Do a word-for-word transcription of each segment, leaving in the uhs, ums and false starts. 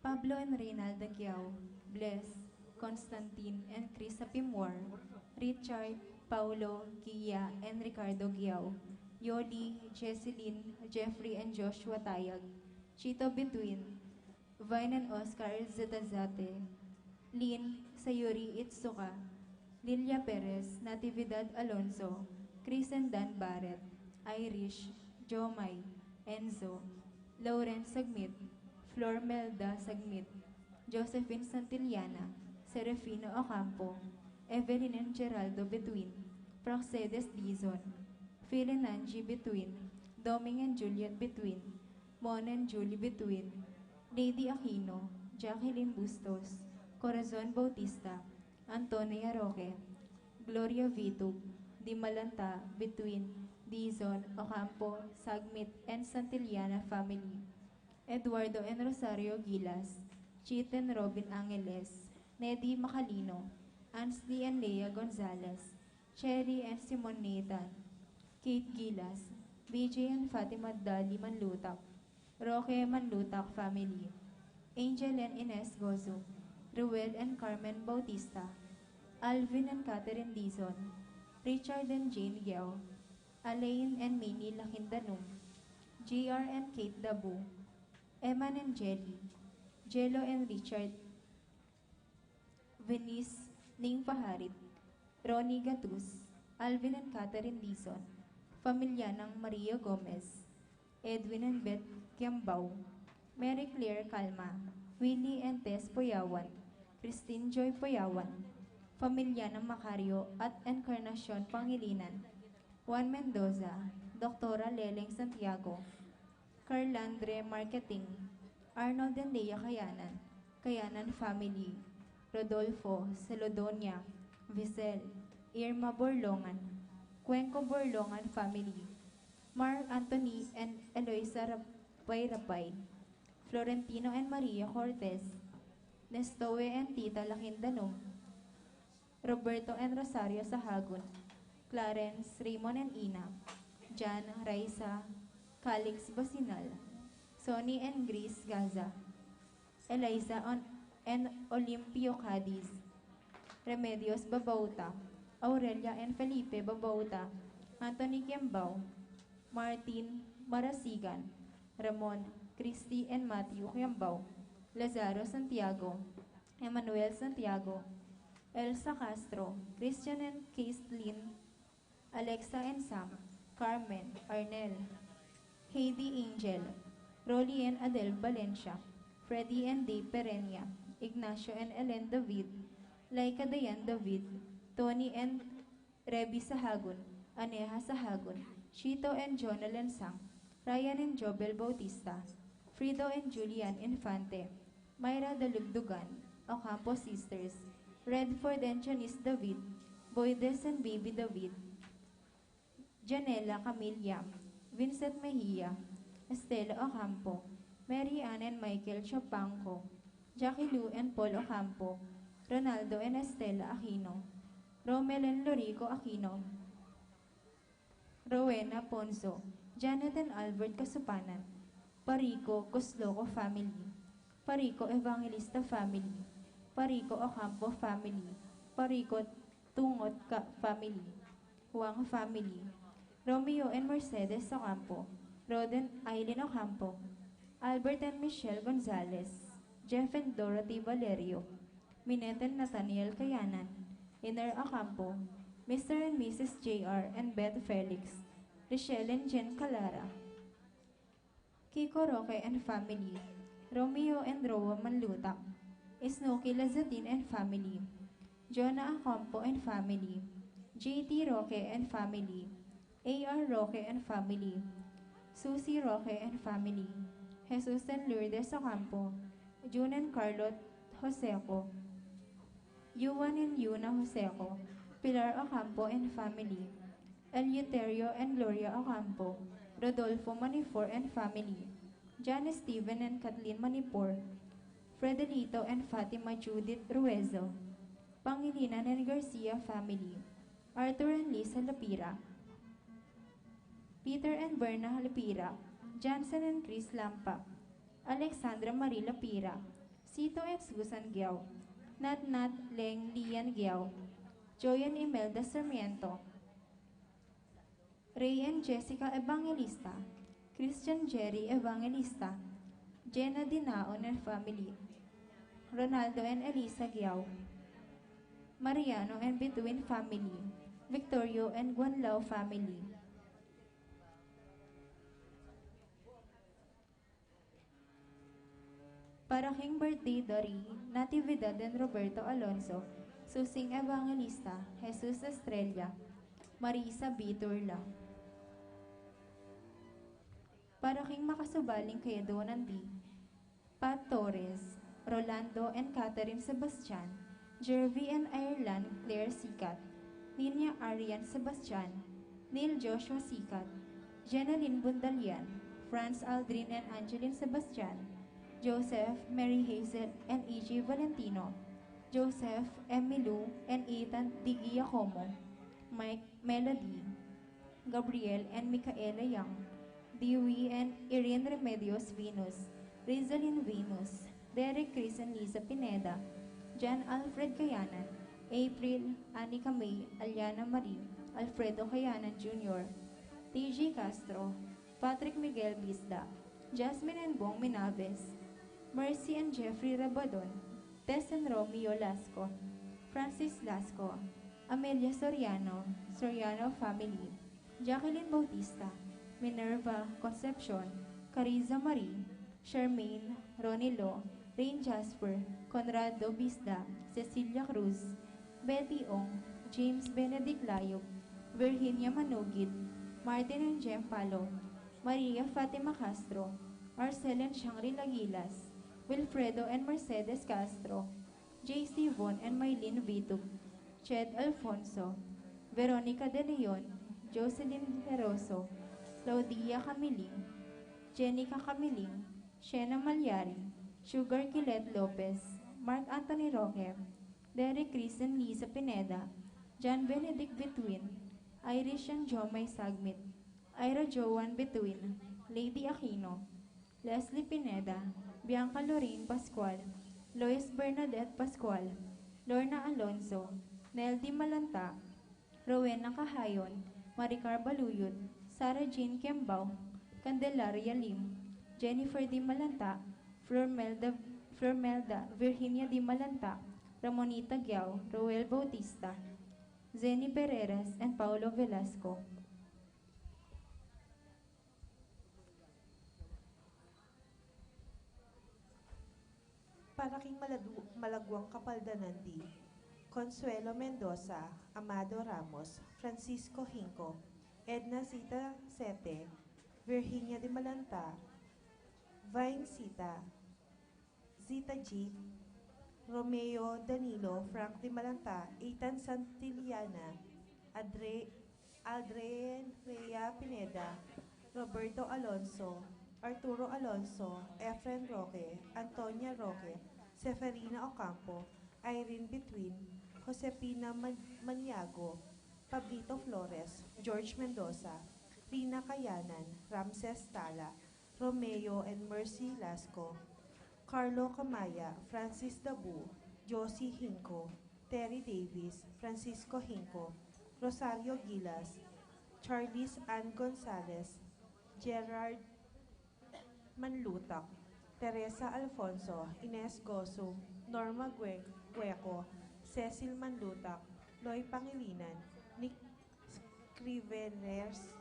Pablo and Reynalda Guiao, Bless, Constantine and Chris Apimwar, Richard, Paulo, Gia and Ricardo Guiao, Yoli, Jesselyn, Jeffrey and Joshua Tayag, Chito Bituin, Vine and Oscar Zedazate, Lynn, Sayuri Itsuka, Lilia Perez, Natividad Alonso, Chris and Dan Barret, Irish, Jomai, Enzo, Lauren Sagmit, Flormelda Sagmit, Josephine Santillana, Serafino Ocampo, Evelyn and Geraldo Bituin, Praxedes Dizon, Phil and Angie Bituin, Doming and Juliet Bituin, Mon and Julie Bituin, Lady Aquino, Jacqueline Bustos, Corazon Bautista, Antonia Roque, Gloria Vitug, Dimalanta Bituin, Dizon, Ocampo, Sagmit and Santillana family, Eduardo and Rosario Gilas, Chit and Robin Angeles, Nedi Macalino, Ansley and Lea Gonzalez, Cherry and Simon Nathan, Kate Gilas, B J and Fatima Dali Manlutak, Roque Manlutak family, Angel and Ines Gozo, Ruel and Carmen Bautista, Alvin and Catherine Dizon, Richard and Jane Geo, Alain and Minnie Lakindanum, J R and Kate Dabu, Eman and Jelly, Jello and Richard, Venice Ning Paharit, Ronnie Gatus, Alvin and Catherine Dizon, pamilya nang Maria Gomez, Edwin and Beth Kiambao, Mary Claire Calma, Willie and Tess Poyawan, Christine Joy Poyawan, pamilya nang Macario at Encarnacion Pangilinan, Juan Mendoza, Doktora Leleng Santiago, Carlandre Marketing, Arnold and Lea Kayanan, Kayanan family, Rodolfo, Celodonia, Visel, Irma Borlongan, Cuenco Borlongan family, Mark Anthony and Eloisa Rapay Rapay, Florentino and Maria Cortez, Nestoe and Tita Lakindanum, Roberto and Rosario Sahagun, Clarence, Raymond and Ina, Jan, Raisa, Calix Basinal, Sonny and Grace Gaza, Eliza on, and Olimpio Cadiz, Remedios Babauta, Aurelia and Felipe Babauta, Anthony Kiambao, Martin Marasigan, Ramon, Christy and Matthew Kiambao, Lazaro Santiago, Emmanuel Santiago, Elsa Castro, Christian and Caitlin, Alexa and Sam, Carmen, Arnel, Heidi Angel, Rolly and Adel Valencia, Freddy and Dave Perenia, Ignacio and Ellen David, Laika Dayan David, Tony and Rebi Sahagun, Aneha Sahagun, Chito and Jonalyn Sang, Ryan and Jobel Bautista, Frido and Julian Infante, Myra Dalugdugan, Ocampo Sisters, Redford and Janice David, Boydes and Baby David, Janela Camilla, Vincent Mejia, Estela Ocampo, Mary Ann and Michael Chapangco, Jackie Lou and Paul Ocampo, Ronaldo and Estela Aquino, Romel and Lorico Aquino, Rowena Ponzo, Janet and Albert Kasupanan, Parico Cosloco family, Parico Evangelista family, Parico Ocampo family, Parico Tungot Ka family, Wang family, Romeo and Mercedes Ocampo, Rod and Aileen Ocampo, Albert and Michelle Gonzalez, Jeff and Dorothy Valerio, Minette and Nathaniel Kayanan, Iner Ocampo, Mister and Missus J R and Beth Felix, Richelle and Jen Calara, Kiko Roque and family, Romeo and Roa Manlutak, Isnuki Lazatin and family, Jonah Ocampo and family, J T Roque and family, A R Roque and family, Susie Roque and family, Jesus and Lourdes Ocampo, June and Carlot Joseco, Yuan and Yuna Joseco, Pilar Ocampo and family, Eleuterio and Gloria Ocampo, Rodolfo Manifor and family, Janice Steven and Kathleen Manifor, Fredelito and Fatima Judith Ruezo, Pangilinan and Garcia family, Arthur and Lisa Lapira, Peter and Berna Lapira, Johnson and Chris Lampa, Alexandra Marie Lapira, Sito and Susan Giao, Nat Nat Leng Lian Giao, Joy and Imelda Sarmiento, Ray and Jessica Evangelista, Christian Jerry Evangelista, Jenna Dinaon and family, Ronaldo and Elisa Giao, Mariano and Between family, Victorio and Guanlao family. Para king birthday da ri Natividad and Roberto Alonso, Susing Evangelista, Jesus Estrella, Marisa B. Turla. Para king makasubaling kayaduanan di, Pat Torres, Rolando and Catherine Sebastian, Jervy and Ireland Claire Sikat, Ninya Arian Sebastian, Neil Joshua Sikat, Jeneline Bundalian, Franz Aldrin and Angeline Sebastian, Joseph, Mary Hazel and E J Valentino, Joseph, Emmy Lou and Ethan Di Giacomo, Mike, Melody, Gabriel and Micaela Young, Dewey and Irene Remedios Venus, Rizalin Venus, Derek Chris and Lisa Pineda, John Alfred Kayanan, April, Anika May, Aliana Marie, Alfredo Kayanan Junior, T G Castro, Patrick Miguel Bisda, Jasmine and Bong Minaves, Mercy and Jeffrey Rabadon, Tess and Romeo Lasco, Francis Lasco, Amelia Soriano, Soriano family, Jacqueline Bautista, Minerva Concepcion, Cariza Marie, Charmaine, Ronilo, Rain Jasper, Conrado Bisda, Cecilia Cruz, Betty Ong, James Benedict Layog, Virginia Manugit, Martin and Jem Palo, Maria Fatima Castro, Marcel and Shangri Lagilas, Wilfredo and Mercedes Castro, J C Von and Mylene Vitug, Ched Alfonso, Veronica De Leon, Jocelyn Heroso, Claudia Camiling, Jenica Camiling, Shena Malyari, Sugar Kilet Lopez, Mark Anthony Roque, Derek Chris and Lisa Pineda, John Benedict Between, Irish and Jomay Sagmit, Ira Joan Between, Lady Aquino, Leslie Pineda, Bianca Lorraine Pascual, Lois Bernadette Pascual, Lorna Alonso, Nel Di Malanta, Rowena Cahayon, Maricar Baluyot, Sarah Jean Kembao, Candelaria Lim, Jennifer Di Malanta, Flormelda, Flormelda Virginia Di Malanta, Ramonita Giao, Roel Bautista, Zenny Pereiras, and Paulo Velasco. Para king maladu-, malaguang kapaldanan di, Consuelo Mendoza, Amado Ramos, Francisco Hinco, Edna Zita Sete, Virginia de Malanta, Vine Zita, Zita G, Romeo Danilo, Frank de Malanta, Ethan Santillana, Adre-, Aldrin Rhea Pineda, Roberto Alonso, Arturo Alonso, Efren Roque, Antonia Roque, Seferina Ocampo, Irene Between, Josefina Man-, Maniago, Pablito Flores, George Mendoza, Rina Kayanan, Ramses Tala, Romeo and Mercy Lasco, Carlo Camaya, Francis Dabu, Josie Hinco, Terry Davis, Francisco Hinco, Rosario Gilas, Charles Ann Gonzalez, Gerard Manlutak, Teresa Alfonso, Ines Gosu, Norma Gue-, Gueco, Cecil Manlutak, Loy Pangilinan, Nick Scriveners,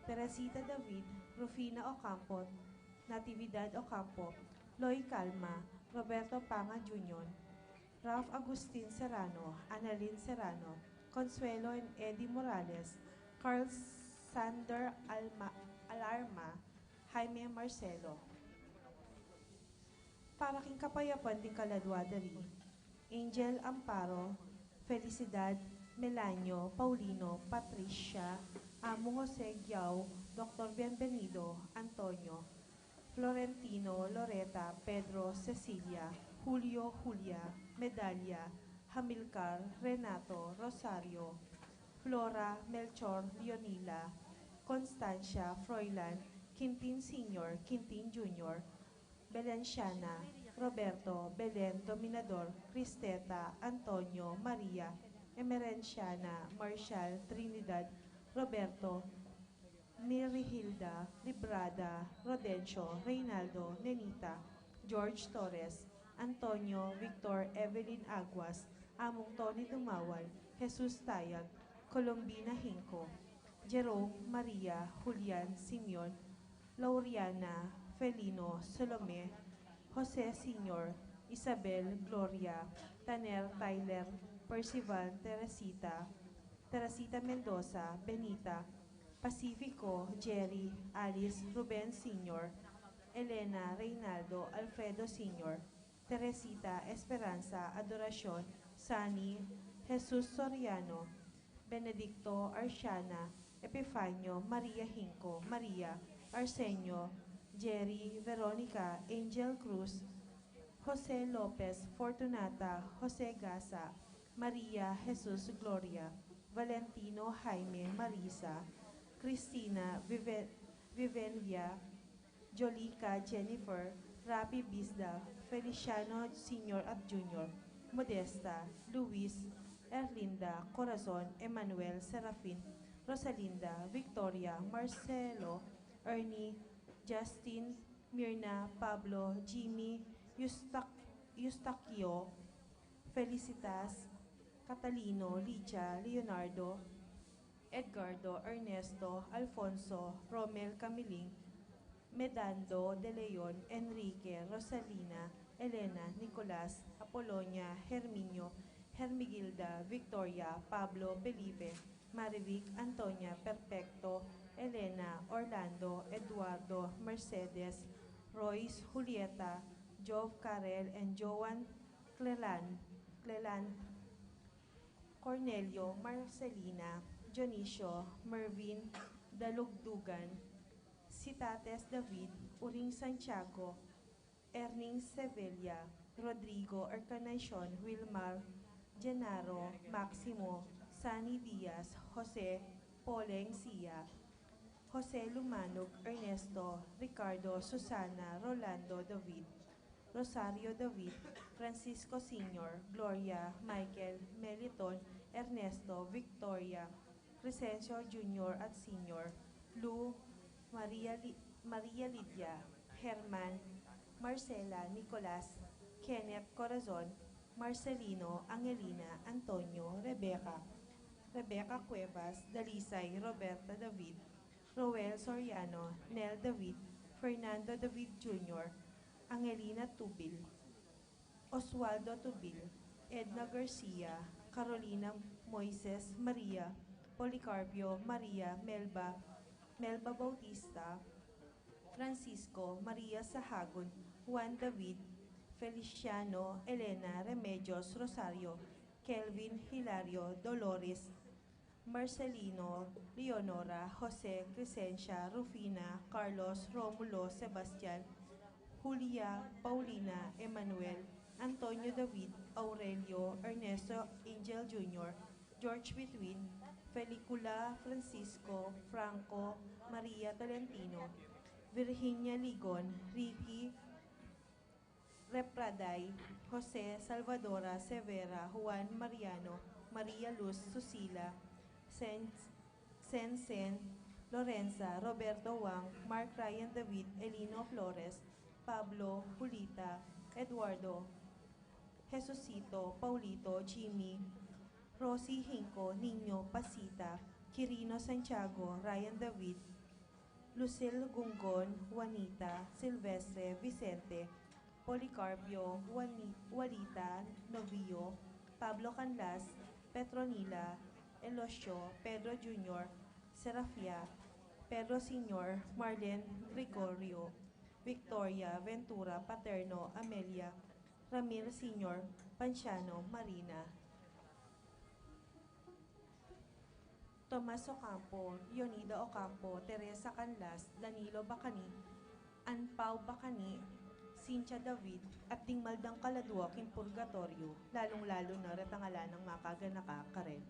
Teresita David, Rufina Ocampo, Natividad Ocampo, Loy Calma, Roberto Panga Junior, Ralph Agustin Serrano, Annalyn Serrano, Consuelo and Eddie Morales, Carl Sander Alma-, Alarma, Jaime Marcelo. Para king kapayapan ding kaladua da ri, Angel Amparo, Felicidad, Melanio, Paulino, Patricia, Amo Jose Giao, Doktor Bienvenido, Antonio, Florentino, Loreta, Pedro, Cecilia, Julio, Julia, Medalia, Hamilcar, Renato, Rosario, Flora, Melchor, Leonila, Constancia, Froilan, Quintin Senior, Quintin Junior, Belenciana, Roberto, Belen, Dominador, Cristeta, Antonio, Maria, Emerenciana, Marshall, Trinidad, Roberto, Mirihilda, Librada, Rodencio, Reynaldo, Nenita, George Torres, Antonio, Victor, Evelyn Aguas, Among Tony Dumawal, Jesus Tayag, Colombina Hinco, Jerome, Maria, Julian, Simeon, Lauriana, Felino, Salome, Jose Senior, Isabel, Gloria, Taner, Tyler, Percival, Teresita, Teresita Mendoza, Benita, Pacifico, Jerry, Alice, Ruben Senior, Elena, Reynaldo, Alfredo Senior, Teresita, Esperanza, Adoracion, Sunny, Jesus Soriano, Benedicto, Arciana, Epifanio, Maria Hinco, Maria, Arsenio, Jerry, Veronica, Angel Cruz, Jose Lopez, Fortunata, Jose Gasa, Maria, Jesus, Gloria, Valentino, Jaime, Marisa, Cristina, Vive- Vivelia, Jolica, Jennifer, Rapi, Bisda, Feliciano Senior at Junior, Modesta, Luis, Erlinda, Corazon, Emmanuel, Serafin, Rosalinda, Victoria, Marcelo, Ernie, Justin, Mirna, Pablo, Jimmy, Eustac- Eustaquio, Felicitas, Catalino, Lidia, Leonardo, Edgardo, Ernesto, Alfonso, Romel, Camiling, Medando, De Leon, Enrique, Rosalina, Elena, Nicolas, Apolonia, Herminio, Hermigilda, Victoria, Pablo, Felipe, Marivic, Antonia, Perfecto, Elena, Orlando, Eduardo, Mercedes, Royce, Julieta, Jove, Karel, and Joan, Clelan, Clelan, Cornelio, Marcelina, Dionisio, Mervin, Dalugdugan, Sitates, David, Uring, Santiago, Erning, Sevilla, Rodrigo, Encarnacion, Wilmar, Genaro, Maximo, Sunny, Diaz, Jose, Poleng, Sia, Jose, Lumanug, Ernesto, Ricardo, Susana, Rolando, David, Rosario, David, Francisco Senior, Gloria, Michael, Meliton, Ernesto, Victoria, Crescencio Junior at Senior, Lu, Maria, Li- Maria Lydia, Herman, Marcela, Nicolas, Kenneth, Corazon, Marcelino, Angelina, Antonio, Rebecca, Rebecca Cuevas, Dalisay, Roberta, David, Roel Soriano, Nel David, Fernando David Junior, Angelina Tubil, Oswaldo Tubil, Edna Garcia, Carolina, Moises, Maria, Policarpio, Maria, Melba, Melba Bautista, Francisco, Maria Sahagun, Juan David, Feliciano, Elena, Remedios, Rosario, Kelvin, Hilario, Dolores, Marcelino, Leonora, Jose, Crescencia, Rufina, Carlos, Romulo, Sebastian, Julia, Paulina, Emmanuel, Antonio, David, Aurelio, Ernesto, Angel Junior, George Between, Felicula, Francisco, Franco, Maria, Tolentino, Virginia, Ligon, Ricky, Repraday, Jose, Salvadora, Severa, Juan, Mariano, Maria Luz, Susila, Sen, Sen Sen, Lorenza, Roberto Wang, Mark, Ryan, David, Elino, Flores, Pablo, Julita, Eduardo, Jesusito, Paulito, Jimmy, Rosie, Hinco, Niño, Pasita, Quirino, Santiago, Ryan, David, Lucille, Gungon, Juanita, Silvestre, Vicente, Policarpio, Juani- Juanita, Novio, Pablo, Canlas, Petronila, Elosio, Pedro Junior, Serafia, Pedro Senior, Marlene, Gregorio, Victoria, Ventura, Paterno, Amelia, Ramil Senior, Panciano, Marina, Tomas Ocampo, Leonida Ocampo, Teresa Canlas, Danilo Bacani, Anpao Bacani, Cynthia David, at ding maldang kaladua king purgatoryo, lalung-lalu na retang ala nang makaganaka karel.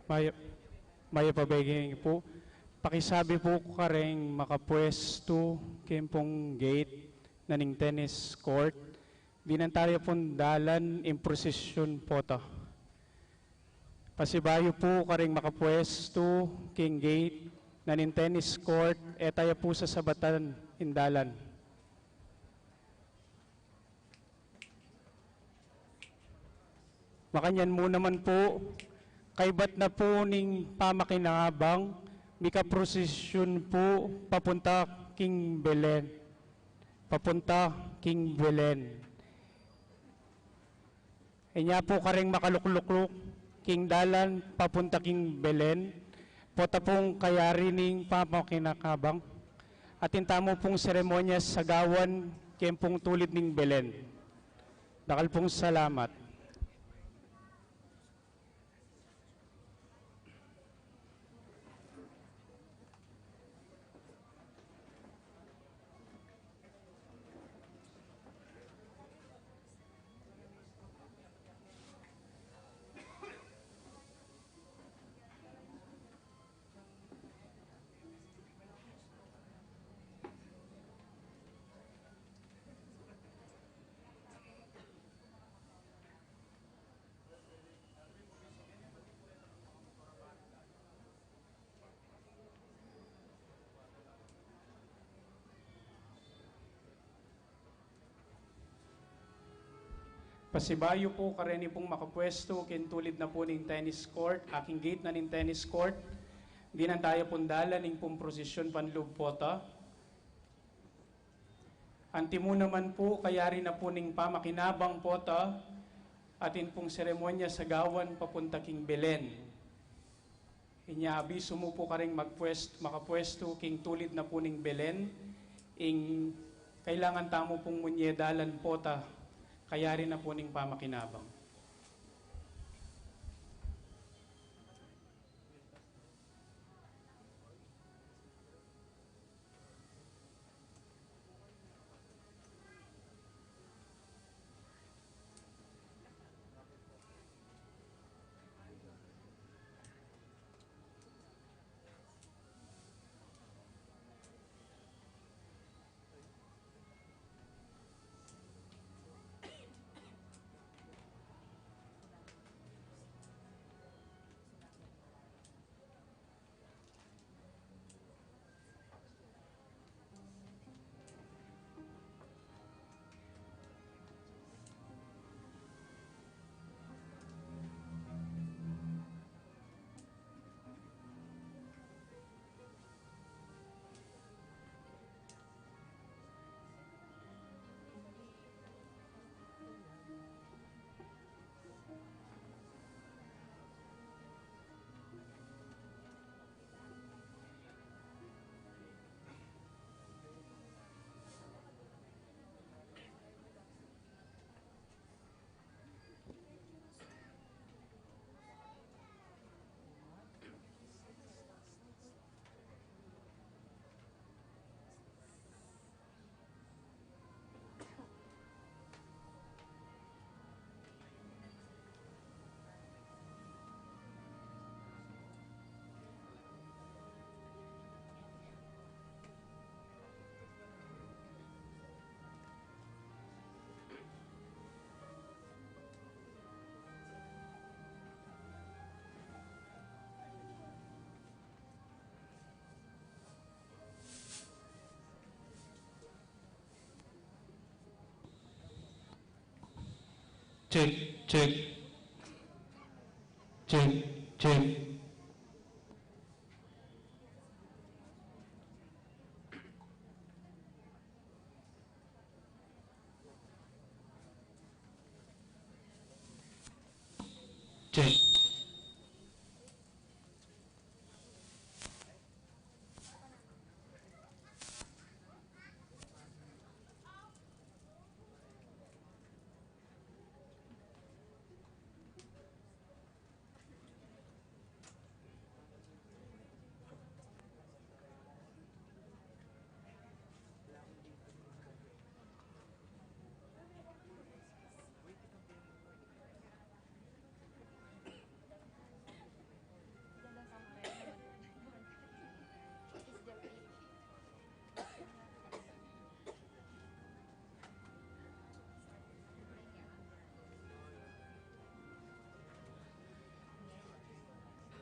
Mayap, mayap a bege pu. Pakisabi pu kareng makapwestu keng pung gate na ning tennis court. Dinan taya pung dalan ing prosesyon pota. Pasibayu pu kareng makapwestu keng gate na ning tennis court, e taya pu sasabatan ing dalan. Makanyan mu naman pu, kaybat na pu ning pamakinabang, mikaprosesyon pu papunta king Belen. Papunta king Belen. Inya pu kareng makalukluk king dalan papunta king Belen, pota pung kayari ning pamakinabang. Atin tamu pung seremonya sagawan keng pung tulid ning Belen. Dakal pung salamat. Pasibayu pu kareni pung makapwestu king tulid na pu ning tennis court, a king gate na ning tennis court, dinan taya pung dalan ing pung prosesyon panlub pota. Antimu naman pu, kayari na pu ning pamakinabang pota, atin pung seremonya sagawan papunta king Belen. Inya abisu mu pu kareng magpwes-, makapwestu king tulid na pu ning Belen, ing kailangan tamu pung munye dalan pota, kayari na pu ning pamakinabang. Cek, cek. Cek, cek. Cek.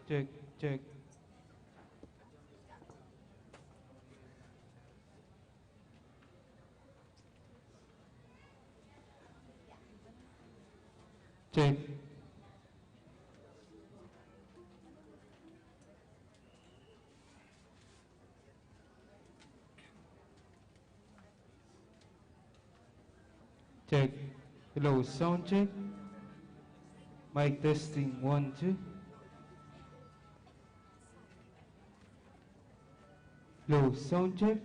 Check, check. Check. Check. Hello, sound check. Mic testing, one, two. Hello, sound check.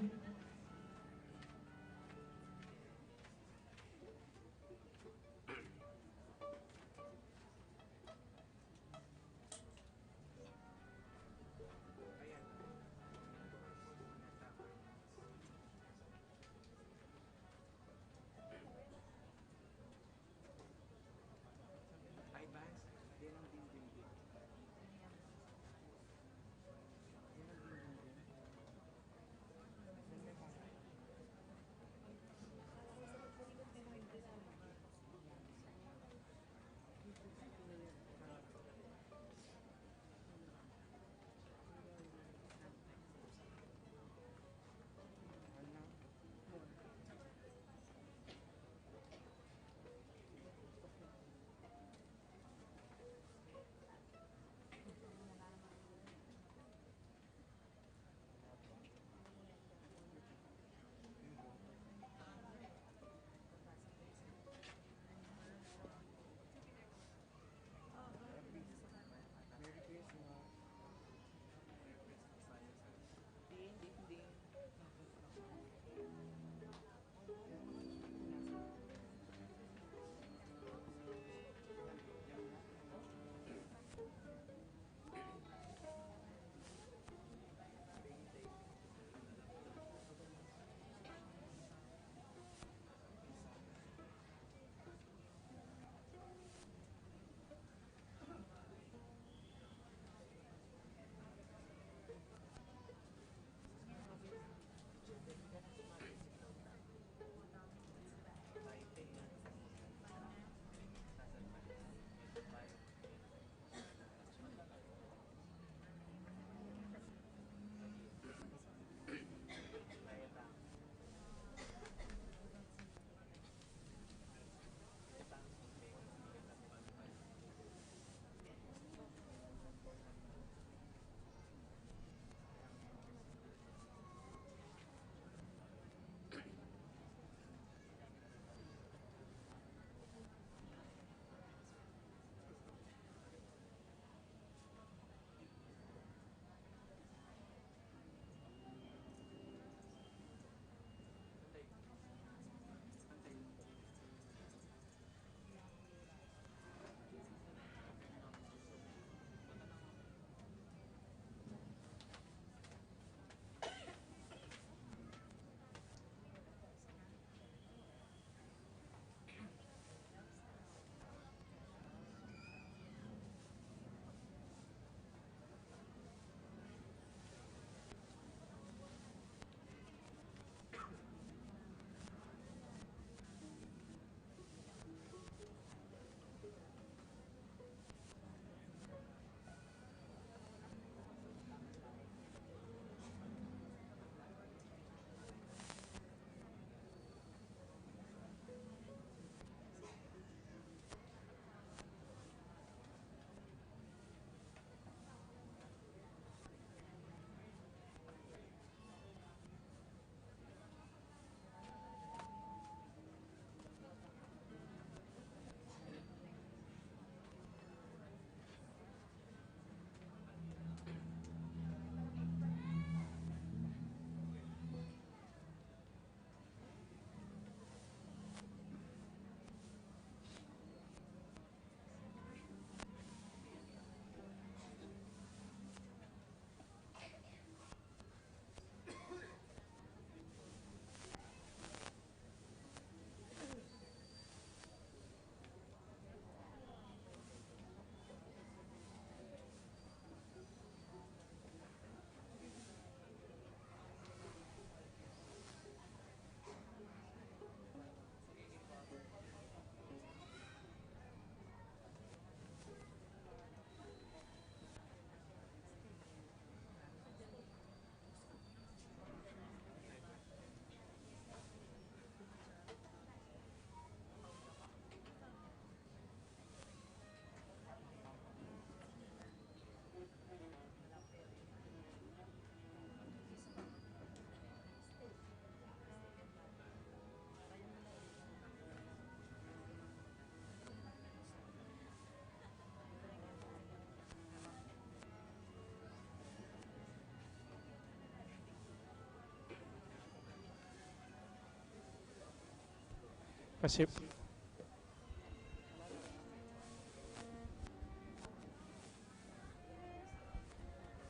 Kasi,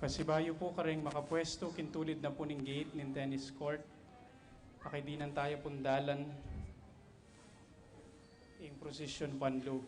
pasibayu pu kareng makapwestu king tulid na pu ning gate ning tennis court, pakidinan taya pung dalan ing prosesyon panlub.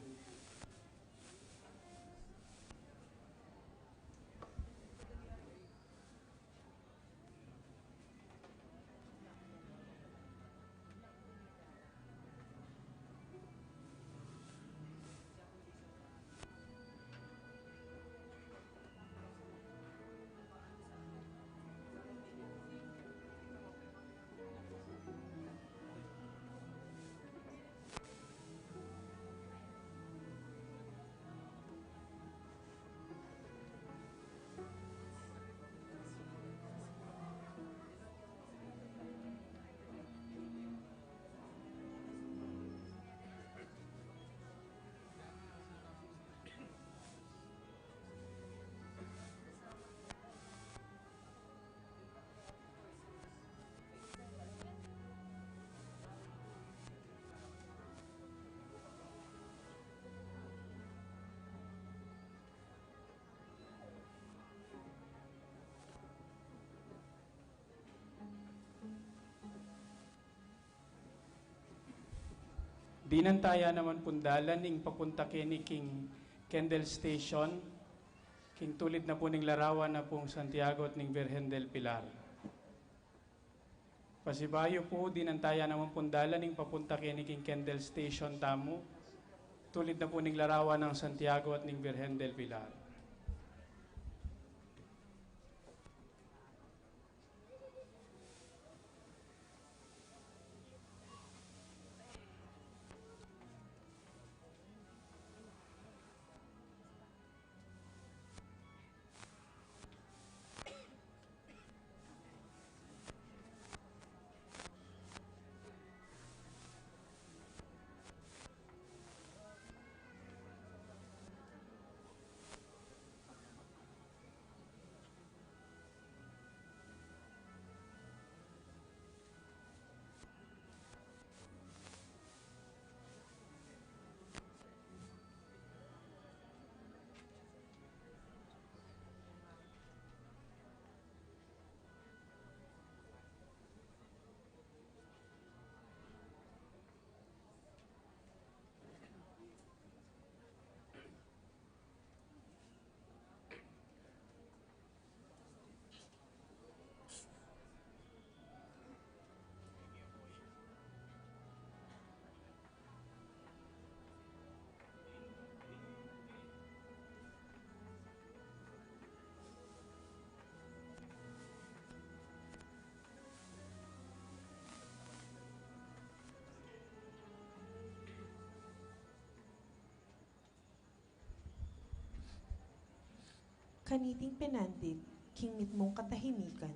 Dinan taya naman pung dalan ing papunta keni king Candle Station, king tulid na pu ning larawan na pung Santiago at ning Virgen del Pilar. Pasibayu pu, dinan taya naman pung dalan ing papunta keni king Candle Station tamu, tulid na pu ning larawan nang Santiago at ning Virgen del Pilar. Kaniting penandit, king mitmung katahimikan,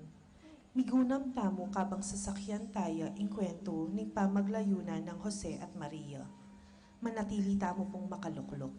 migunam tamu kabang sasakyan taya ing kwentu ning pamaglayunan nang Jose at Maria. Manatili tamu pung makalukluk.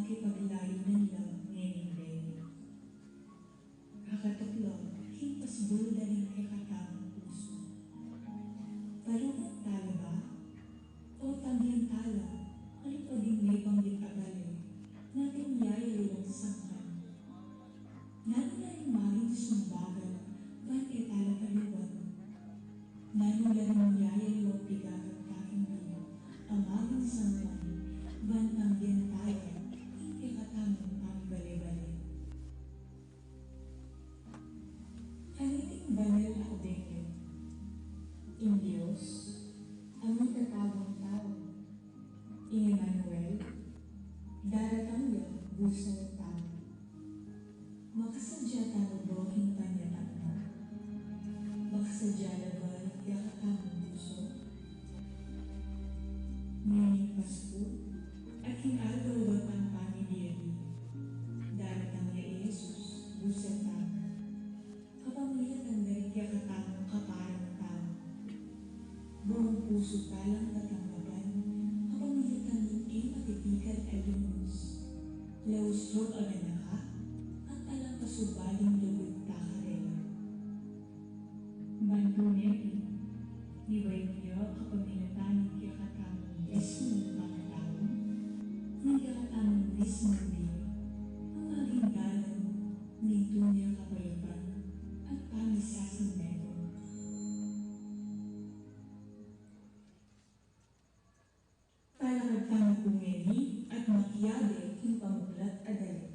Ipaglayu na la ngening bie. Kakatukla king pasbul da ring kekatamung pusu. Palubat tala ba? O tambian tala, alipad ing mebanggit a bale, na ating yayaliwang sangkan? Nanu la ring maging sumbagal ban e tala palubat? Nanu la ring yayaliwang pigagat taking bie a maging sangkan ban tambian tala ing kekatamung pamibale-bale? Kaniting banal a ebanghelyo, ing Dios a mikatabang tau, ing Emmanuel, daratang ya busal tamu. Makasadya tala ba king panyatang na? Makasadya la ba ing kekatamung pusu? Ngening Pasku, at king aldo da pang panibie, daratang ya i Jesus, busal tamu. Kapamilatan da ring kekatamung kaparang tau. Buung pusu talang tatanggapan, kapamilatan ning e matitikal a lunus, laus rog aganaka, at alang kasubaling lugud ta karela. Ban tune rin, ni Bayu ya kapamilatan ning kekatamung mismung pangataun, ning kekatamung mismung bie, a maging dalan ning tune a kapayapan at pamisasanmetung. Talakad tamu pu ngeni at makiabe king pamuklat a dalit.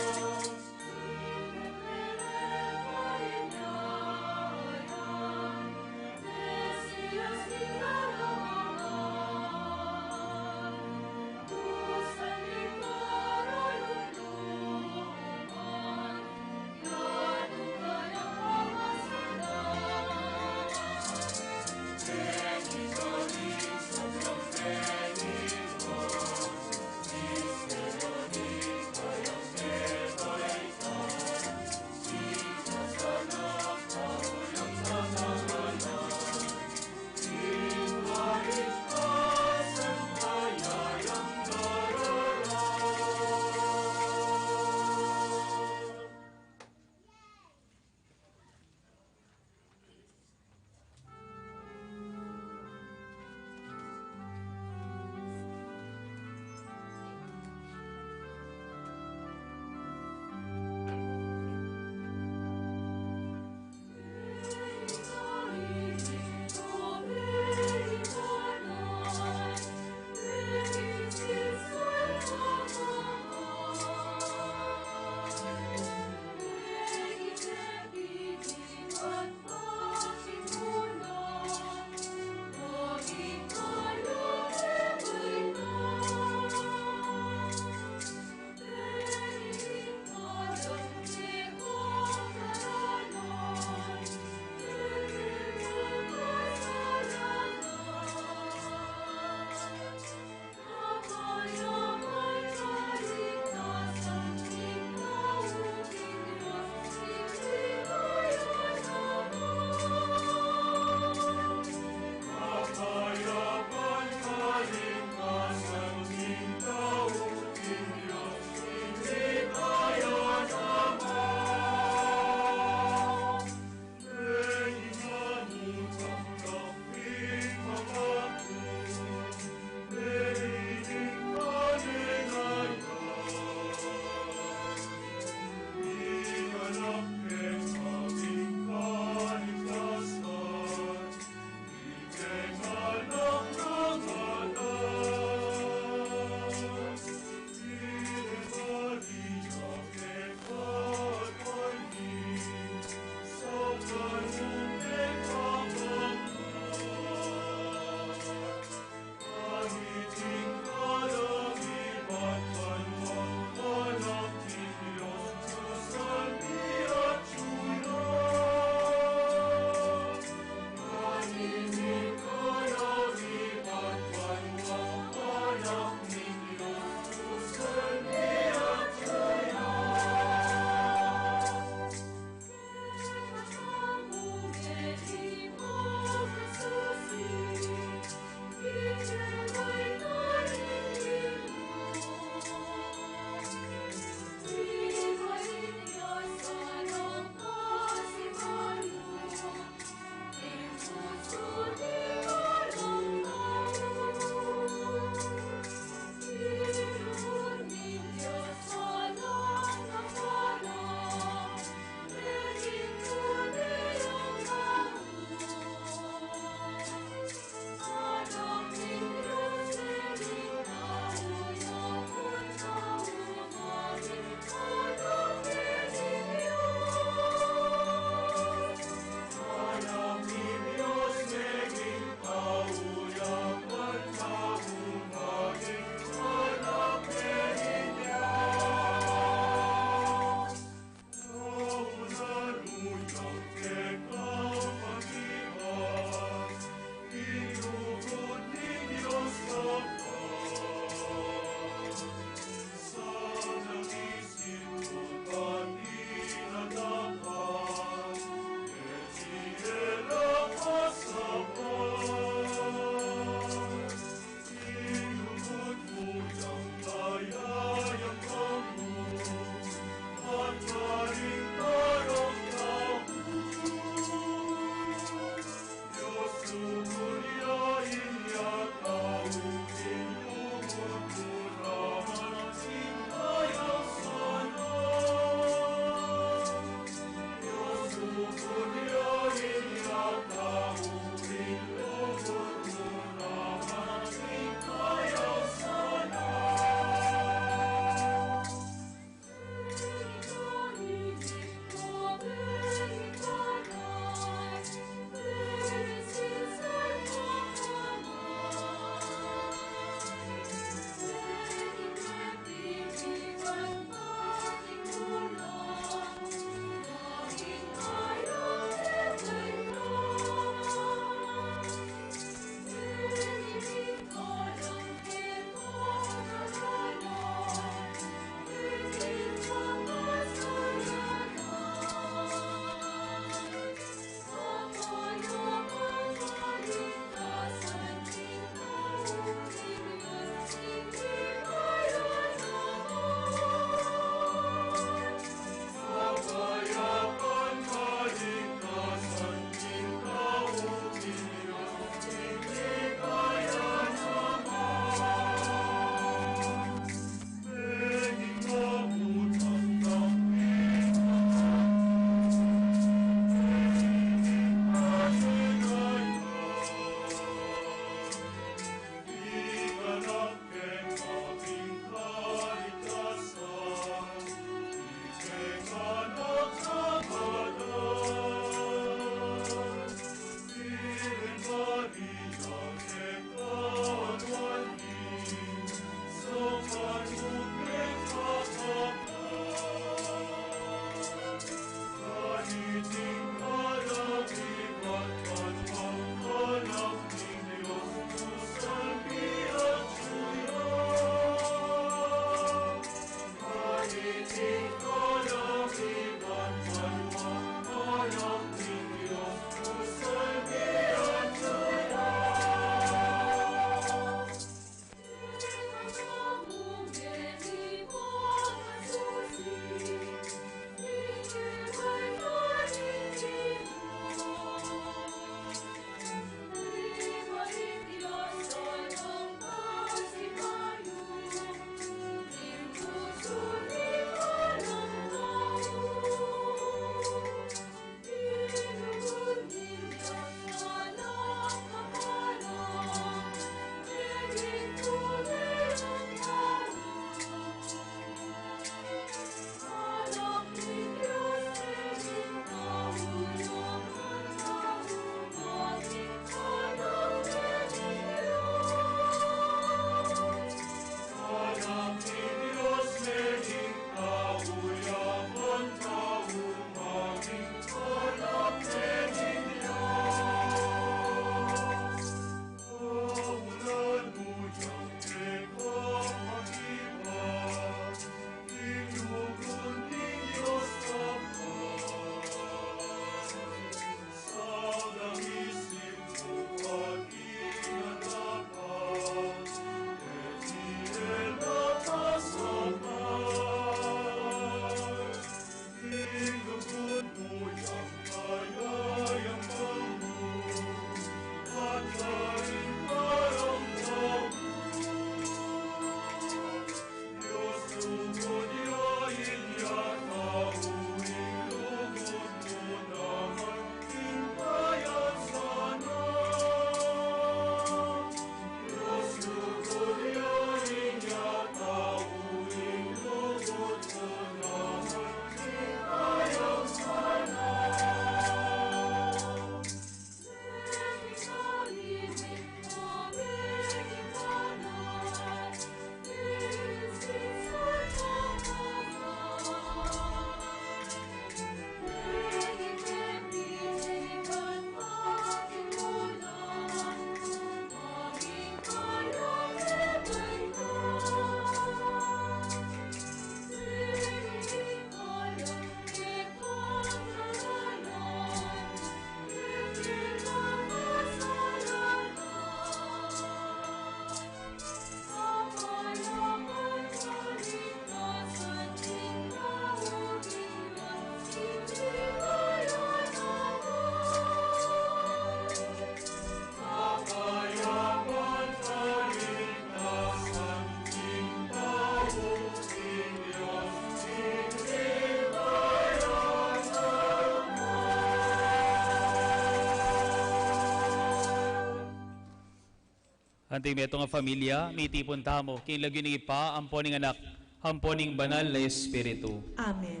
Anting metung a familia, mitipun tamu king lagyu ning Ibpa, ampo ning Anak, ampo ning Banal a Espiritu. Amen.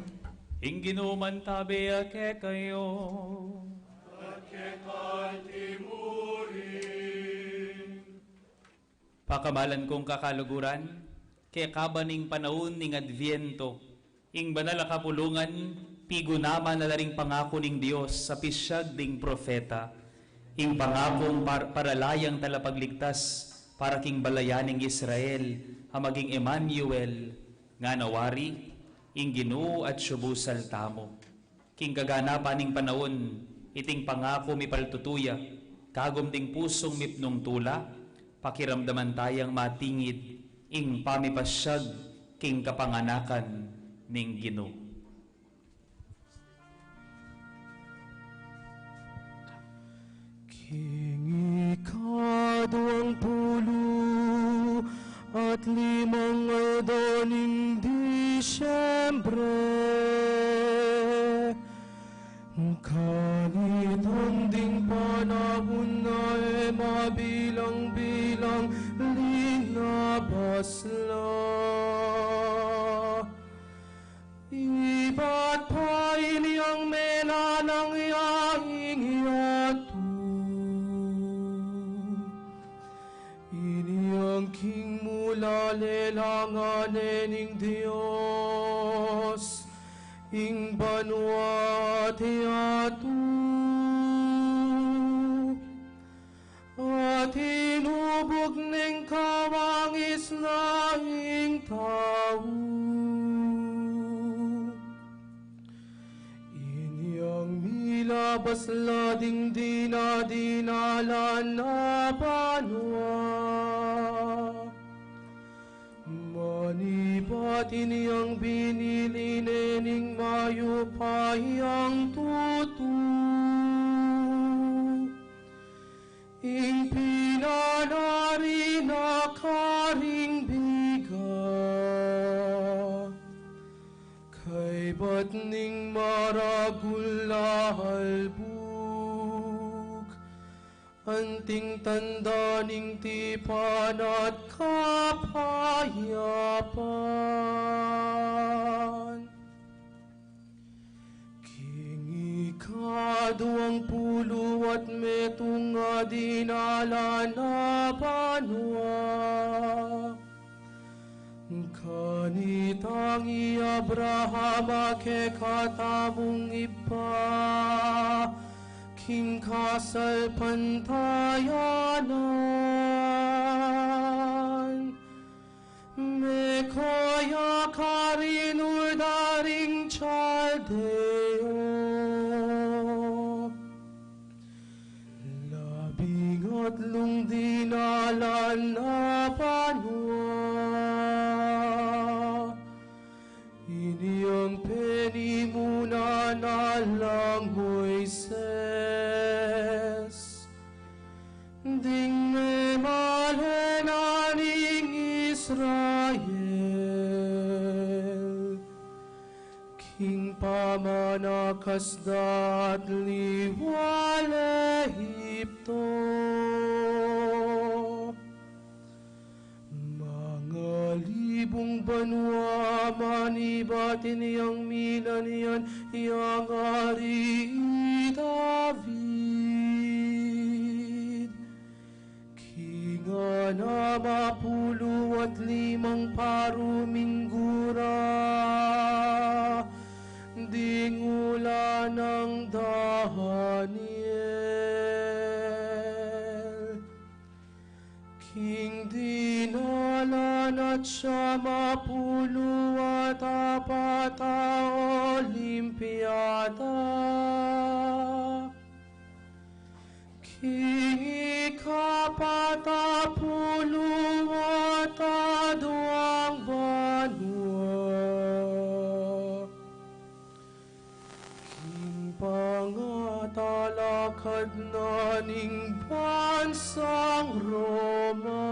Ing Ginu mantabe ya kekayu. At keka mu rin. Pakamalan kung kakaluguran, kekaba ning panaun ning Adviento, ing banal a kapulungan, pigunaman na la ring pangaku ning Dios a pisiag ding propeta, ing pangakung par-, paralayang talapagligtas para king balayan ning Israel, a maging Emmanuel, ngana wari, ing Ginu atyu busal tamu. King kaganapan ning panaun, iting pangaku mipaltutu ya, kagum ding pusung mipnung tula, pakiramdaman tayang matingid ing pamipasiag king kapanganakan ning Ginu. King ikaduang pulu at limang aldo ning Disyembre, kanitang ding panaun na e mabilang-bilang linabas la. Ibat pa inyang menanang ya ing yatu. Inyang king mula lelangan ne ning Dios ing banua at yatu. At inubug ning kawangis na ing tau. Inyang milabas la ding dinadinalan a banua. Manibat inyang binili ne ning mayupayang tutu. Ing pinanari na karing biga, kaybat ning maragul a halbug, anting tanda ning tipan at kapayapan. King ikaduang pulu at metung a dinalan a banua, kanitang i Abraham a kekatamung ibpa king kasalpantayanan, meko ya karin Ur da ring Chaldeo. Labing atlung dinalan a banua, inyang penimunan na lang Moises, ding memalen ning Israel king pamanakas da at liwal Egipto. Mangalibung banua, manibat inyang minan yan yang Ari David. King anam a pulu at limang paru minggu ra ding ula nang Daniel. King dinalan at siyam a pulu at apat a Olimpiada. King ikapat a pulu at aduang banua. King pangatalakad na ning bansang Roma.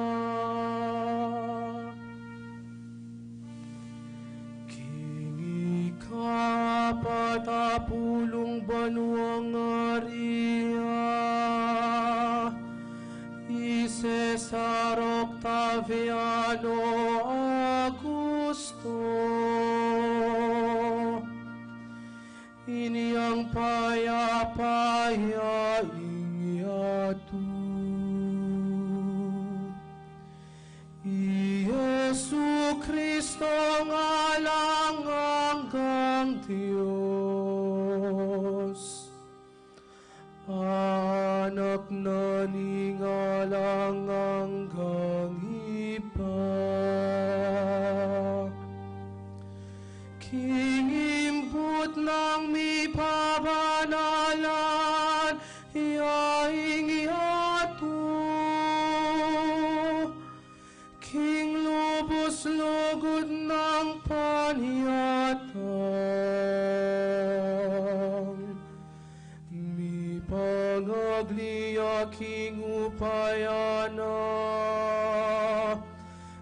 King ikapat a pulung banuang ari, i Cesar Octaviano Augusto, inyang payapa ya ing yatu. I Jesu Cristo, alang anggang Dios, Anak na ning alang anggang Ibpa. King imput nang mipabanalan ya ing yatu, king lubus lugud nang panyatang, mipangagli ya king upaya na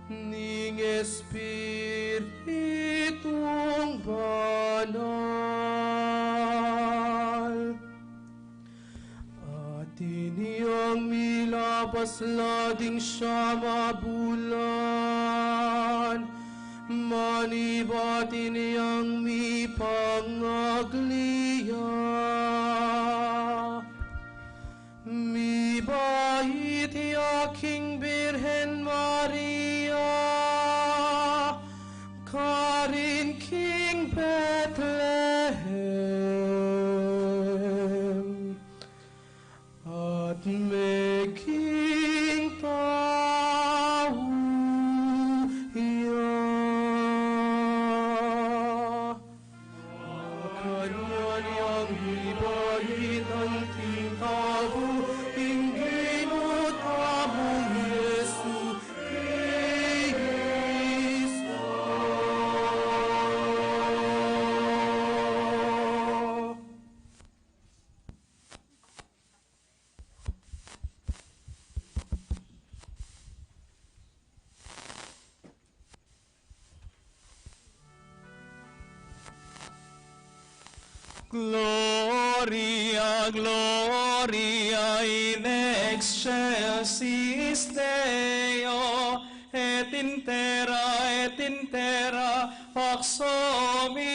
ning Espiritung Banal. Atin yang milabas la ding siyam a bulan, manibat atin yang mipangagli ya, mibait ya king Birhen Maria, karin king Betlehem. At meging tau ya. Makanyan yang mibait anting tau, ing Ginu tamung Jesu Kristo. Gloria, Gloria in excelsis Deo, et in terra, et in terra pax hominibus.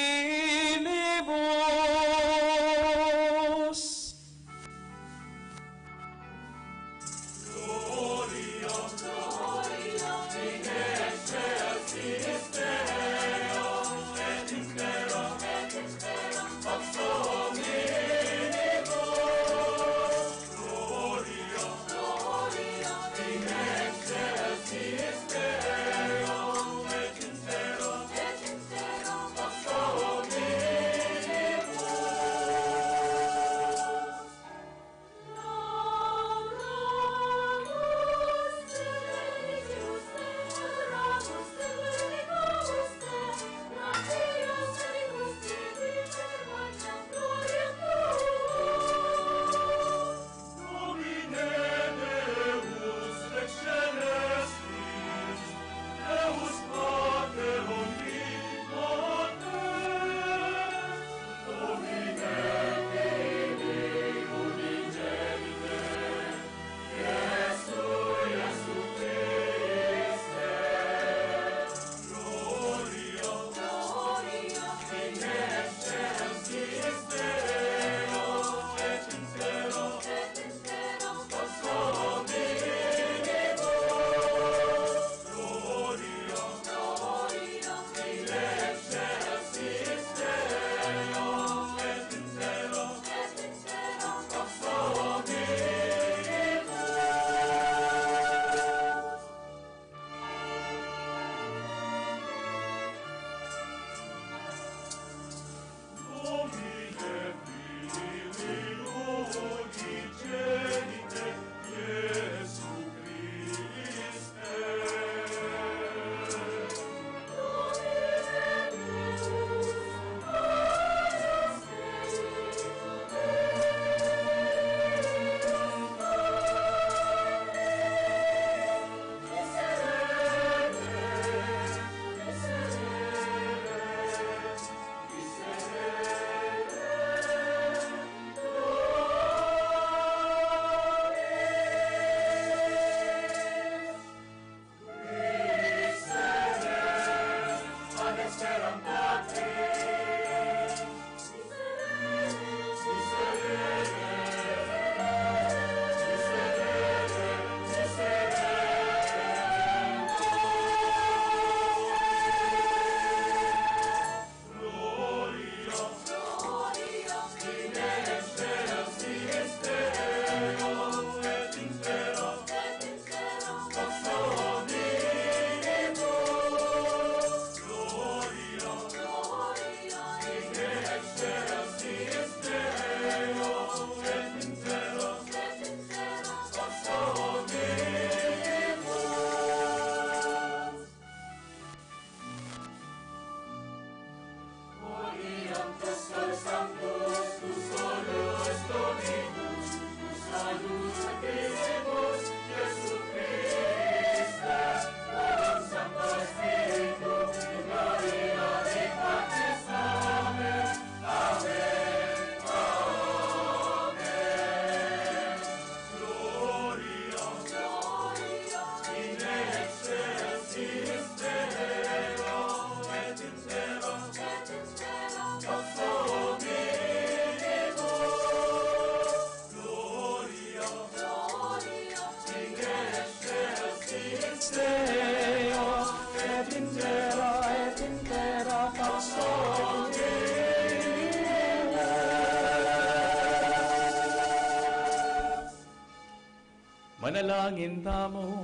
Manalangin tamu.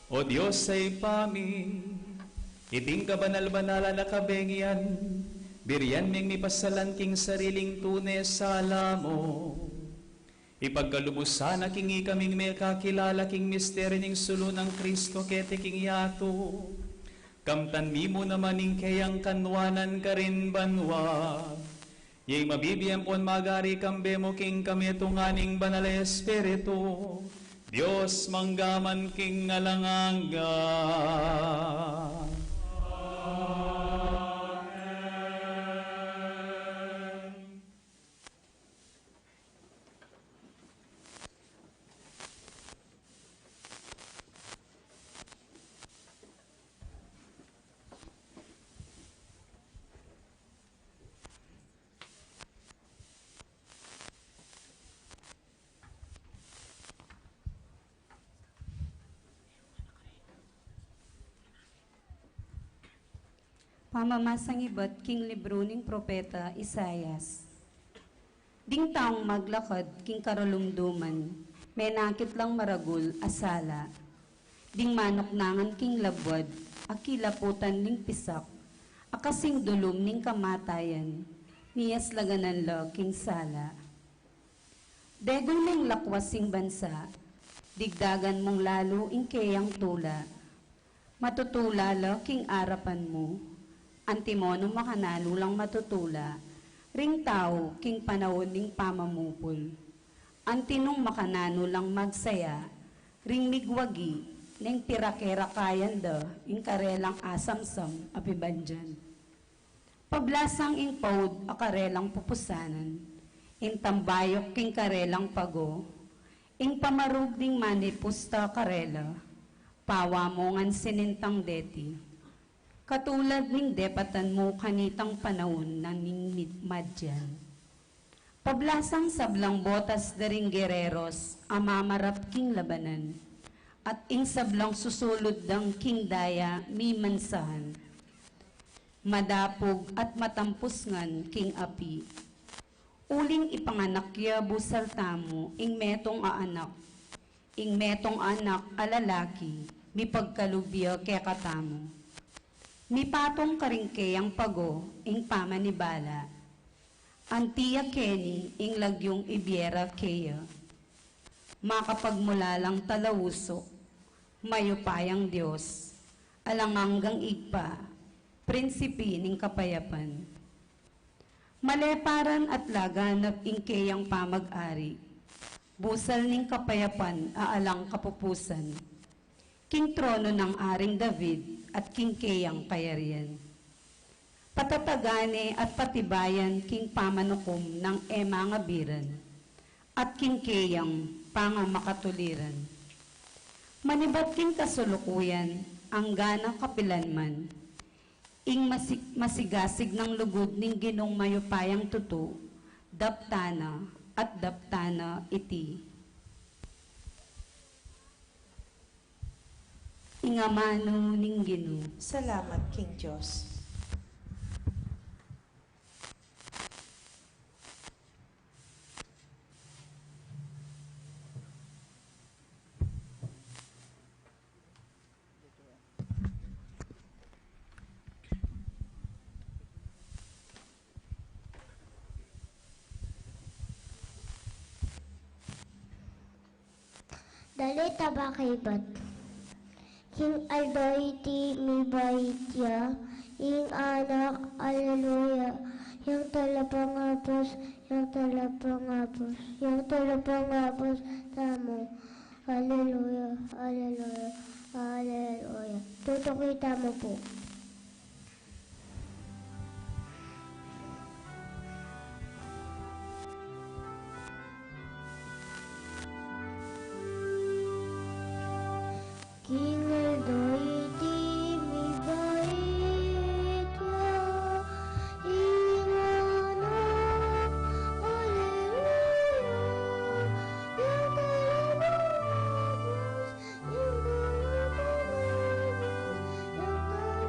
O Dios a Ibpa mi, iting kabanal-banalan a kabengi yan, birian meng mipasalan king sariling tune sala mu. Ipagkalub mu sana king ikaming mekakilala king misteryu ning sulu nang Kristo keti king yatu. Kamtan mi mu naman ing keyang kanwanan karin banua. Ing mabibie ampon magari kambe mu king kamitungan ning Banal a Espiritu, Dios mangga man king alang angga. Pamamasang ibat king libru ning propeta Isaias. Ding taung maglakad king karalumduman, menakit lang maragul a sala. Ding manuknangan king labuad, a kilaputan ning pisak, a kasing dulum ning kamatayan, miyaslaganan la king sala. Degul meng lakwas ing bansa, digdagan mung lalu ing keyang tula. Matutula la king arapan mu, antimo nung makananu lang matutula ring tau king panaun ning pamamupul. Anti nung makananu lang magsaya ring migwagi neng pirake-rakayan da ing karelang asamsam a pibandian. Pablasang ing paud a karelang pupusanan, ing tambayuk king karelang pago, ing pamarug ning manipusta karela, pawa mu ngan sinintang deti. Katulad ning depatan mu kanitang panaun na ning Mid-, Madian. Pablasang sablang botas da ring gereros a mamarap king labanan, at ing sablang susulud dang king daya mimansahan. Madapug at matampus ngan king api. Uling ipanganak ya busal tamu ing metung a anak, ing metung a anak a lalaki, mipagkalub ya kekatamu. Mipatung karing keyang pago ing pamanibala. Anti ya keni ing lagyung ibie ra keya. Makapagmulalang talausu, mayupayang Dios, alang anggang Ibpa, Prinsipe ning kapayapan. Maleparan at laganap ing keyang pamag-ari, busal ning kapayapan a alang kapupusan. King trono nang Aring David at king keyang kayarian. Patatagan ne at patibayan king pamanukum nang e mangabiran, at king keyang pangamakatuliran. Manibat king kasulukuyan, angga na kapilanman, ing masi-, masigasig nang lugud ning Ginung mayupayang tutu, daptan na at daptan na iti. Ing amanu ning Ginu. Salamat king Dios. Dali ta bakibat. King aldo iti mibait ya ing Anak, aleluya. Yang talapangabus, yang talapangabus, yang talapangabus tamu. Aleluya, aleluya, aleluya. Tutuki tamu pu. King aldo iti mibait ya ing Anak, aleluya. Yang talapangabus, yang talapangabus, yang talapangabus.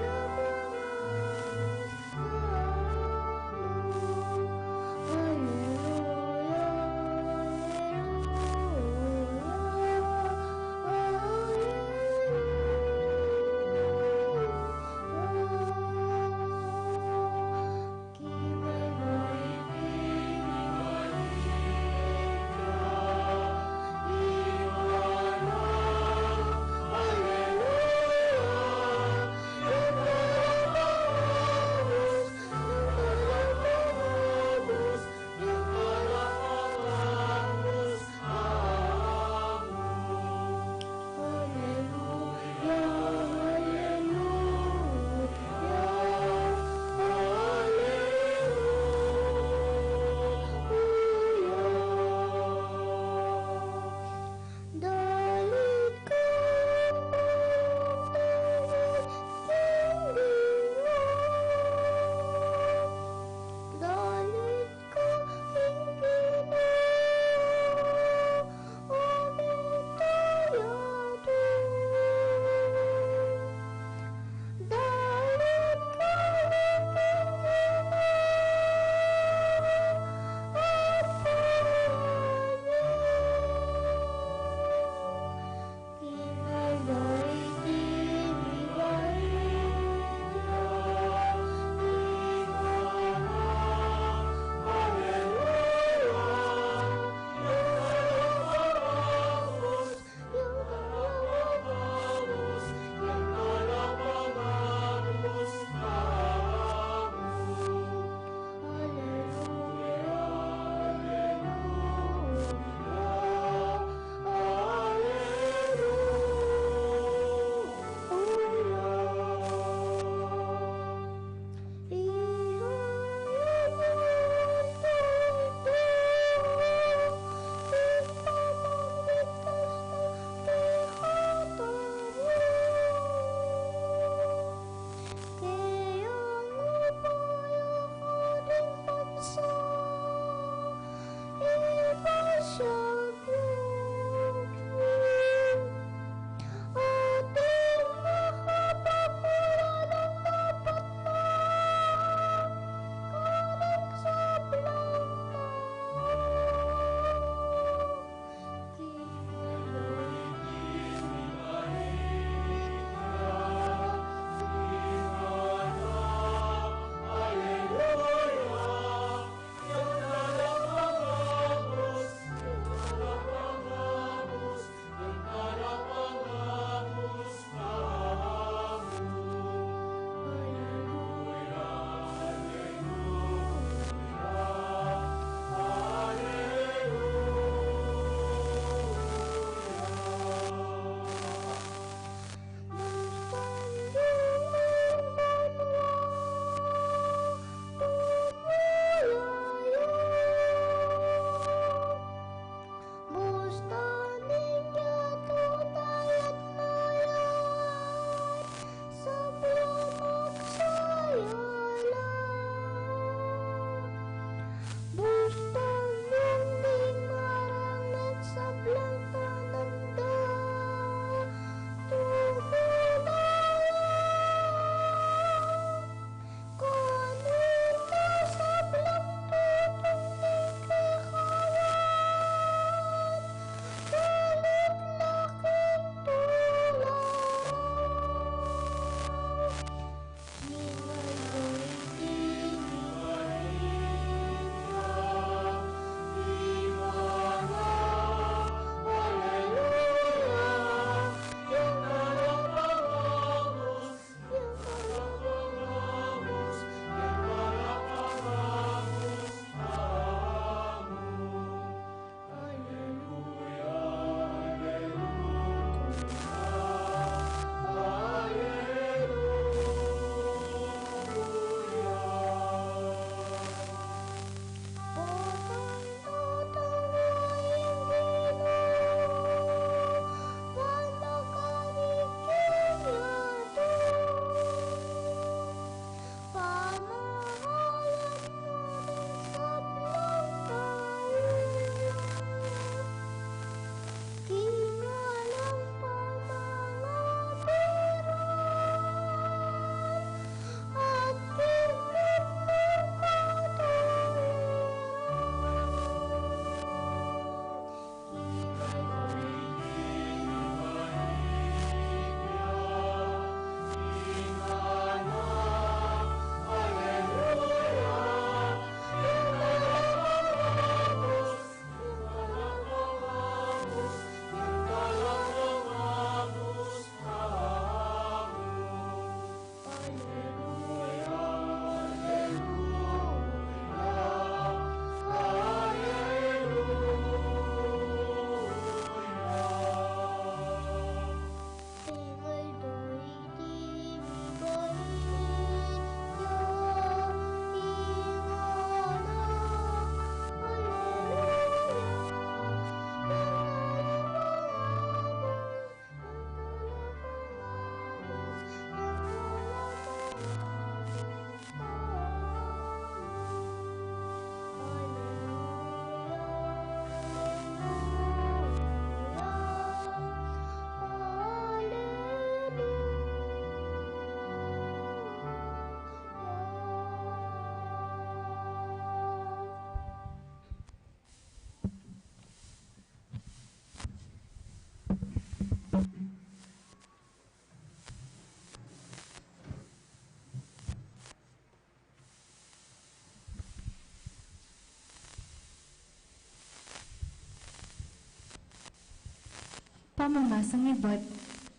Pamamasang ibat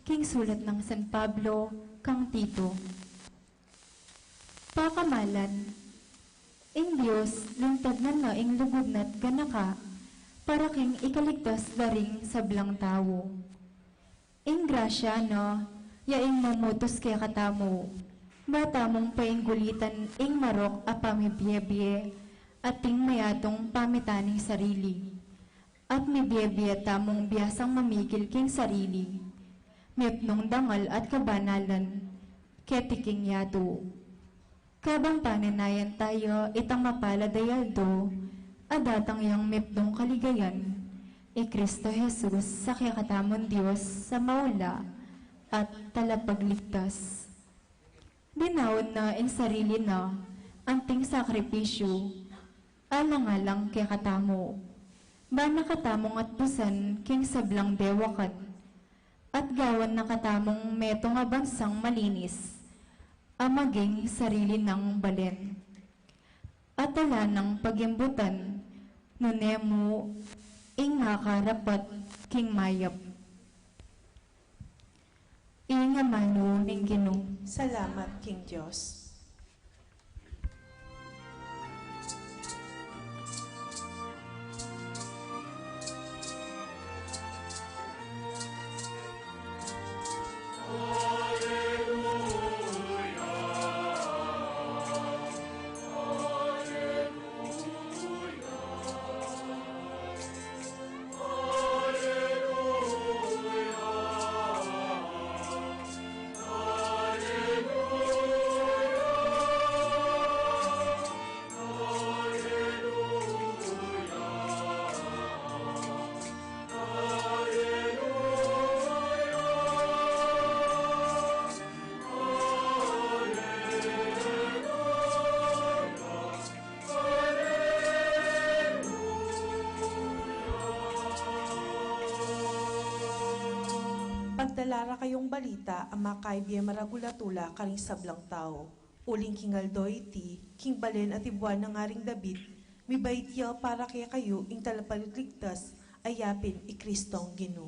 king sulat nang San Pablo kang Tito. Pakamalan, ing Dios lintad na na ing lugud na't ganaka para king ikaligtas da ring sablang tau. Ing grasya na ya ing mumutus kekatamu, ba tamung painggulitan ing marok a pamibiebie, ating mayatung pamitan ning sarili. At mibiebie tamung biasang mamigil king sarili, mipnung dangal at kabanalan keti king yatu. Kabang panenayan taya itang mapalad a aldo a datang yang mipnung kaligayan, i Kristo Jesus a kekatamung Dios a maula at talapagligtas. Binaon na ing sarili na anting sakripisyu, alang-alang kekatamu. Ba na katamung atbusan king sablang dewakan, at gawan na katamung metung a bansang malinis, a maging sarili nang balen. At ala nang pagimbutan, nune mu ing makarapat king mayap. Ing amanu ning Ginu. Salamat king Dios. Pagdala ra kayung balita a makaibie maragul a tula karing sablang tau. Uling king aldo iti, king balen atibuan nang Aring David, mibait ya para kekayu ing talapagligtas a yapin i Kristong Ginu.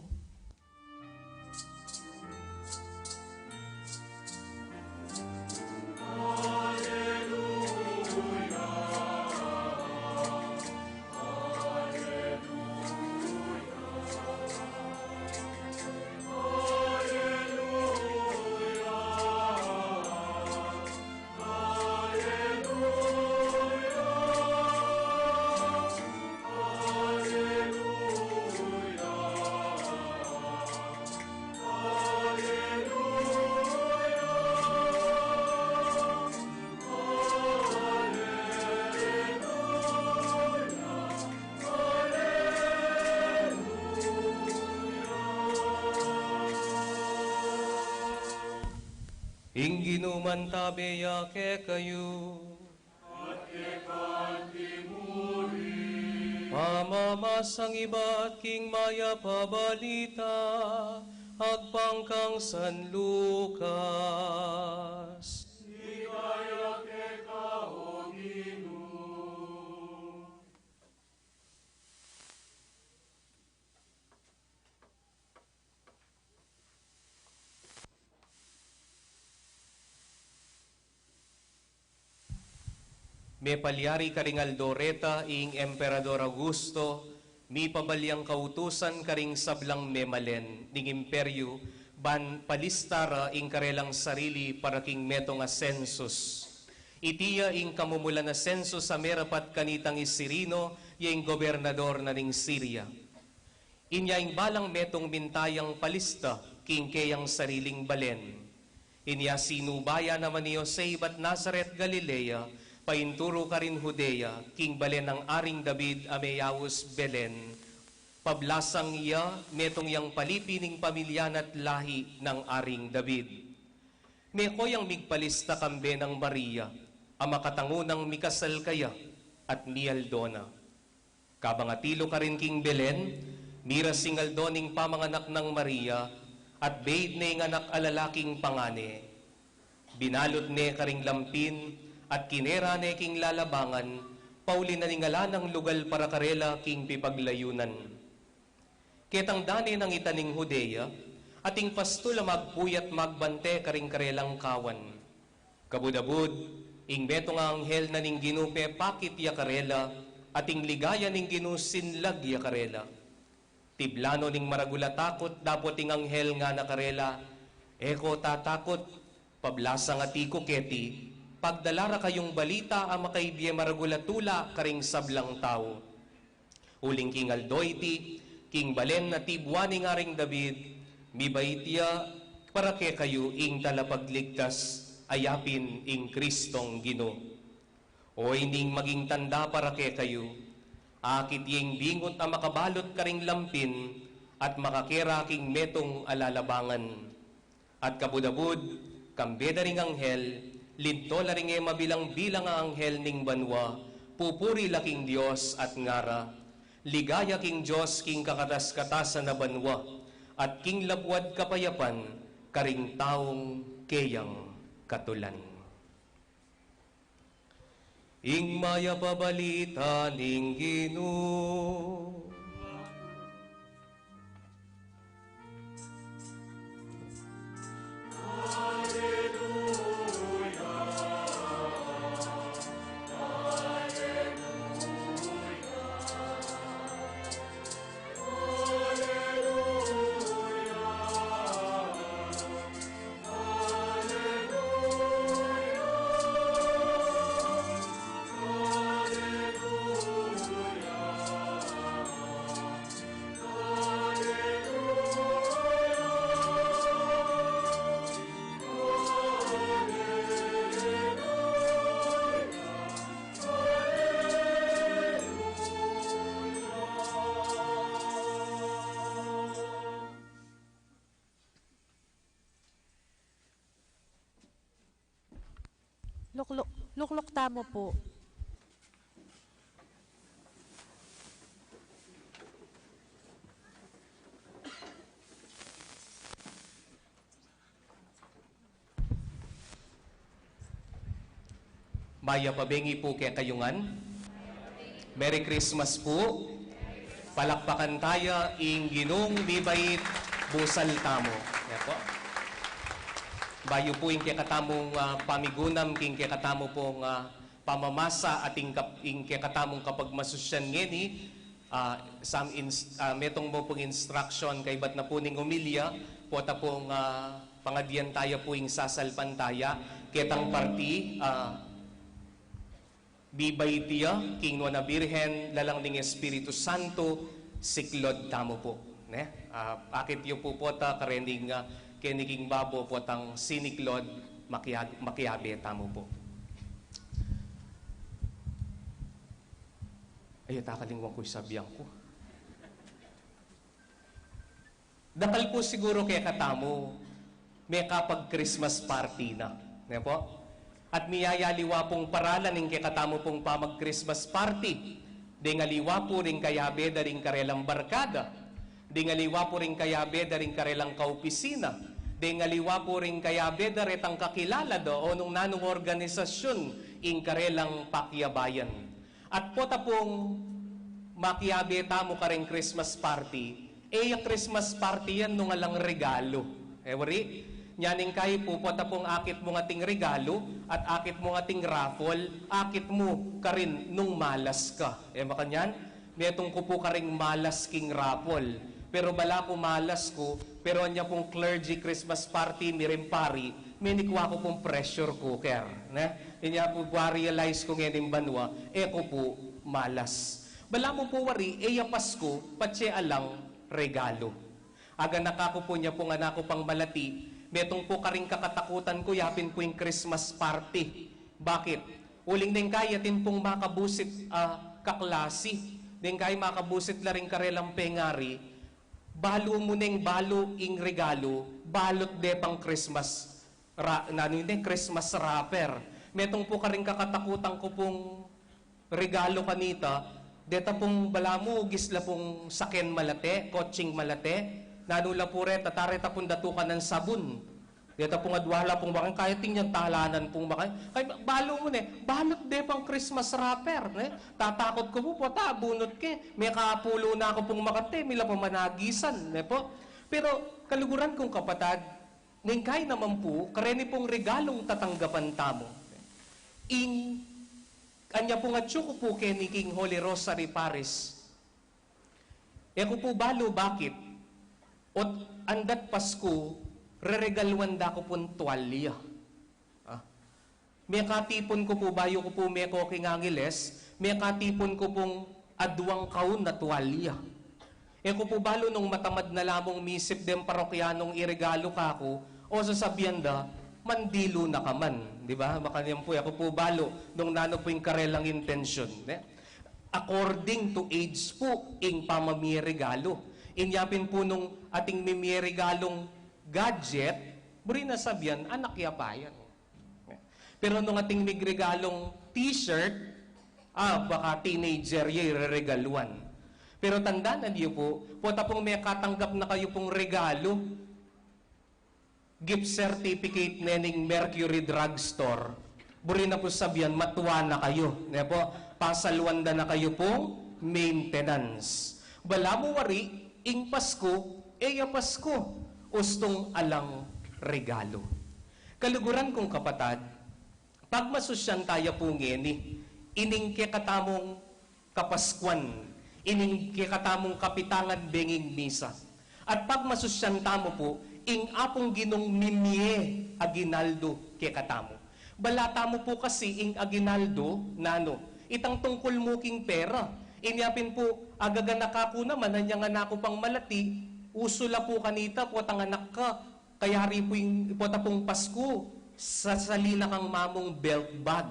Ing Ginu mantabe ya kekayu. At keka anti mu rin. Pamamasang ibat king mayap a balita agpang kang San Lucas. Ligaya keka, O Ginu. Mepalyari karing aldo reta ing Emperador Augusto, mipabal yang kautusan karing sablang memalen ning imperyu, ban palista ra ing karelang sarili para king metung a sensus. Iti ya ing kamumulan a sensus a merapat kanitang i Cirino, ya ing gobernador na ning Siria. Inya ing balang metung minta yang palista king keyang sariling balen. Inya sinuba ya naman i Jose ibat Nazaret, Galilea, painturu karin Judea, king balen nang Aring David a meyaus Belen. Pablasang ya, metung yang palipi ning pamilya na't lahi nang Aring David. Meko yang migpalista kambe nang Maria, a makatangu nang mikasal kaya, at mialdo na. Kabang atilu karin king Belen, miras ing aldo ning pamanganak nang Maria, at beid ne ing anak a lalaking pangane. Binalut ne karing lampin, at kinera ne king lalabangan, pauli na ning ala nang lugal para karela king pipaglayunan. Ketang dane nang ita ning Judea, ating pastul a magpuyat magbante karing karelang kawan. Kabud-abud, ing metung a anghel na ning Ginu pepakit ya karela, ating ligaya ning Ginu sinlag ya karela. Tiblan no ning maragul a takut, dapot ing anghel ngana karela, "E ko tatakut, pablasang ati ku keti, pagdala ra kayung balita a makaibie maragul a tula karing sablang tau. Uling king aldo iti, king balen a tibuan ning Aring David, mibait ya para kekayu ing Talapagligtas, a yapin ing Kristong Ginu. O ining maging tanda para kekayu, akit ya ing bingut a makabalut karing lampin, at makakera king metung a lalabangan." At kabud-abud, kambe da ring anghel, linto la ring e mabilang-bilang a anghel ning banua, pupuri la king Dios at ngara, "Ligaya king Dios king kakatas-katasan a banua, at king labuad kapayapan karing taung keyang katulan." Ing mayap a balita ning Ginu. Luklu-, lukluk tamu pu. Mayap a bengi pu kekayu ngan. Merry Christmas pu. Palakpakan taya ing Ginung mibait, busal tamu. Yan pu. Bayu pu ing kekatamung, ah, pamigunam, king kekatamu pung, ah, pamamasa at ing kap-, ing kekatamung kapagmasusyan ngeni, ah, some ins-, ah, metung mu pung instruction kaybat na pu ning omilya, pota pung, ah, pangadian taya pu ing sasalpantaya, ketang parti, ah, Viva y Tia, king Nuan a Birhen, lalang ning Espiritu Santo, siklod tamu pu. Ne? Ah, akit yu pu pota, karening, ah, keni king babo potang siniklod, makiag-, makiabe tamu pu. Ay, takalingwan ku ing sabian ku. Dakal pu siguru kekatamu, mekapag-Christmas party na, ne pu? At miyayaliwa pung paralan ing kekatamu pung pamag-Christmas party. Deng aliwa pu ring kayabe da ring karelang barkada. Deng aliwa pu ring kayabe da ring karelang kaopisina. Deng aliwa pu ring kayabe da retang kakilala da o nung nanung organisasyun ing karelang pakiabayan. At pota pung makiabe tamu kareng Christmas party, e ya Christmas party yan nung alang regalu. E wari, nya ning kai pu, pota pung akit mu ngan ating regalu, at akit mu ngan ating raffle, akit mu karin nung malas ka. E makanyan, metung ku pu karing malas king raffle. Pero bala ku malas ku, pero anya pung clergy Christmas party, miring pari, menikwa ku pung pressure cooker, ne? Inya pu, realize ku ngening banua, e ku pu malas. Balamu pu wari, e ya Pasku, patse alang regalu. Aganaka ku pu nya pung anak ku pang malati, metung pu karing kakatakutan ku, yapin pu ing Christmas party. Bakit? Uling deng kai atin pung makabusit, ah, kaklasi, deng kai makabusit la ring karelang pengari, balu mu neng balu ing regalu, balut de pang Christmas ra-, nanu ine, Christmas wrapper. Metung pu karing kakatakutan ku pung regalu kanita, deta pung balamu, gisla pung saken malate, kotseng malate, nanu la pu reta, ta reta pung datukan nang sabun. Deta pung adwa la pung makan, kaya atin yang talanan pung makan. Kaya balu mu ne, balut de pang Christmas wrapper, ne? Tatakut ku pu, pota, bunut ke. Mekapulo na ku pung makate, mila pa managisan, ne po? Pero, kaluguran kung kapatad, ningkai naman pu, kareni pung regalung tatanggapan tamu. Ing, anya pung atyu ku pu keni king Holy Rosary Parish. E ku pu balu bakit, ot andat Pasku, reregaluan da ku pung tuwalya. Ah. Mekatipun ku pu, bayu ku pu meko king Angeles, mekatipun ku pung adwang kaun a tuwalya. E ku pu balu nung matamad na la mung misip deng parokyanung iregalu kaku, o sasabian da, "Mandilu na ka man," di ba? Makanyan pu, e ku pu balu nung nanu pu ing karelang intensyun, ne? According to age pu ing pamamie regalu. Inya pin pu nung ating mimie regalung gadget, buri na sabian, anak ya pa yan. Pero nung ating migregalung t-shirt, ah, baka teenager ya ireregaluan. Pero tandanan yu pu, pota pung mekatanggap na kayu pung regalu, gift certificate ne ning Mercury Drugstore, buri na pu sabian, matua na kayu, ne po? Pasaluan da na kayu pung maintenance. Balamu wari, ing Pasku, e ya Pasku, ustung alang regalu. Kaluguran kung kapatad, pagmasusyan taya pu ngeni, ining kekatamung Kapaskuan, ining kekatamung kapitangan benging misa. At pagmasusyan tamu pu, ing Apung Ginung mimie aginaldo kekatamu. Bala tamu pu kasi ing aginaldo, nanu, itang tungkul mu king pera. Inya pin pu, agaganaka ku naman, anyang anak ku pang malati, usu la pu kanita, potang anak ka, kayari pu ing, pota pung Pasku, sasali na kang mamung belt bag.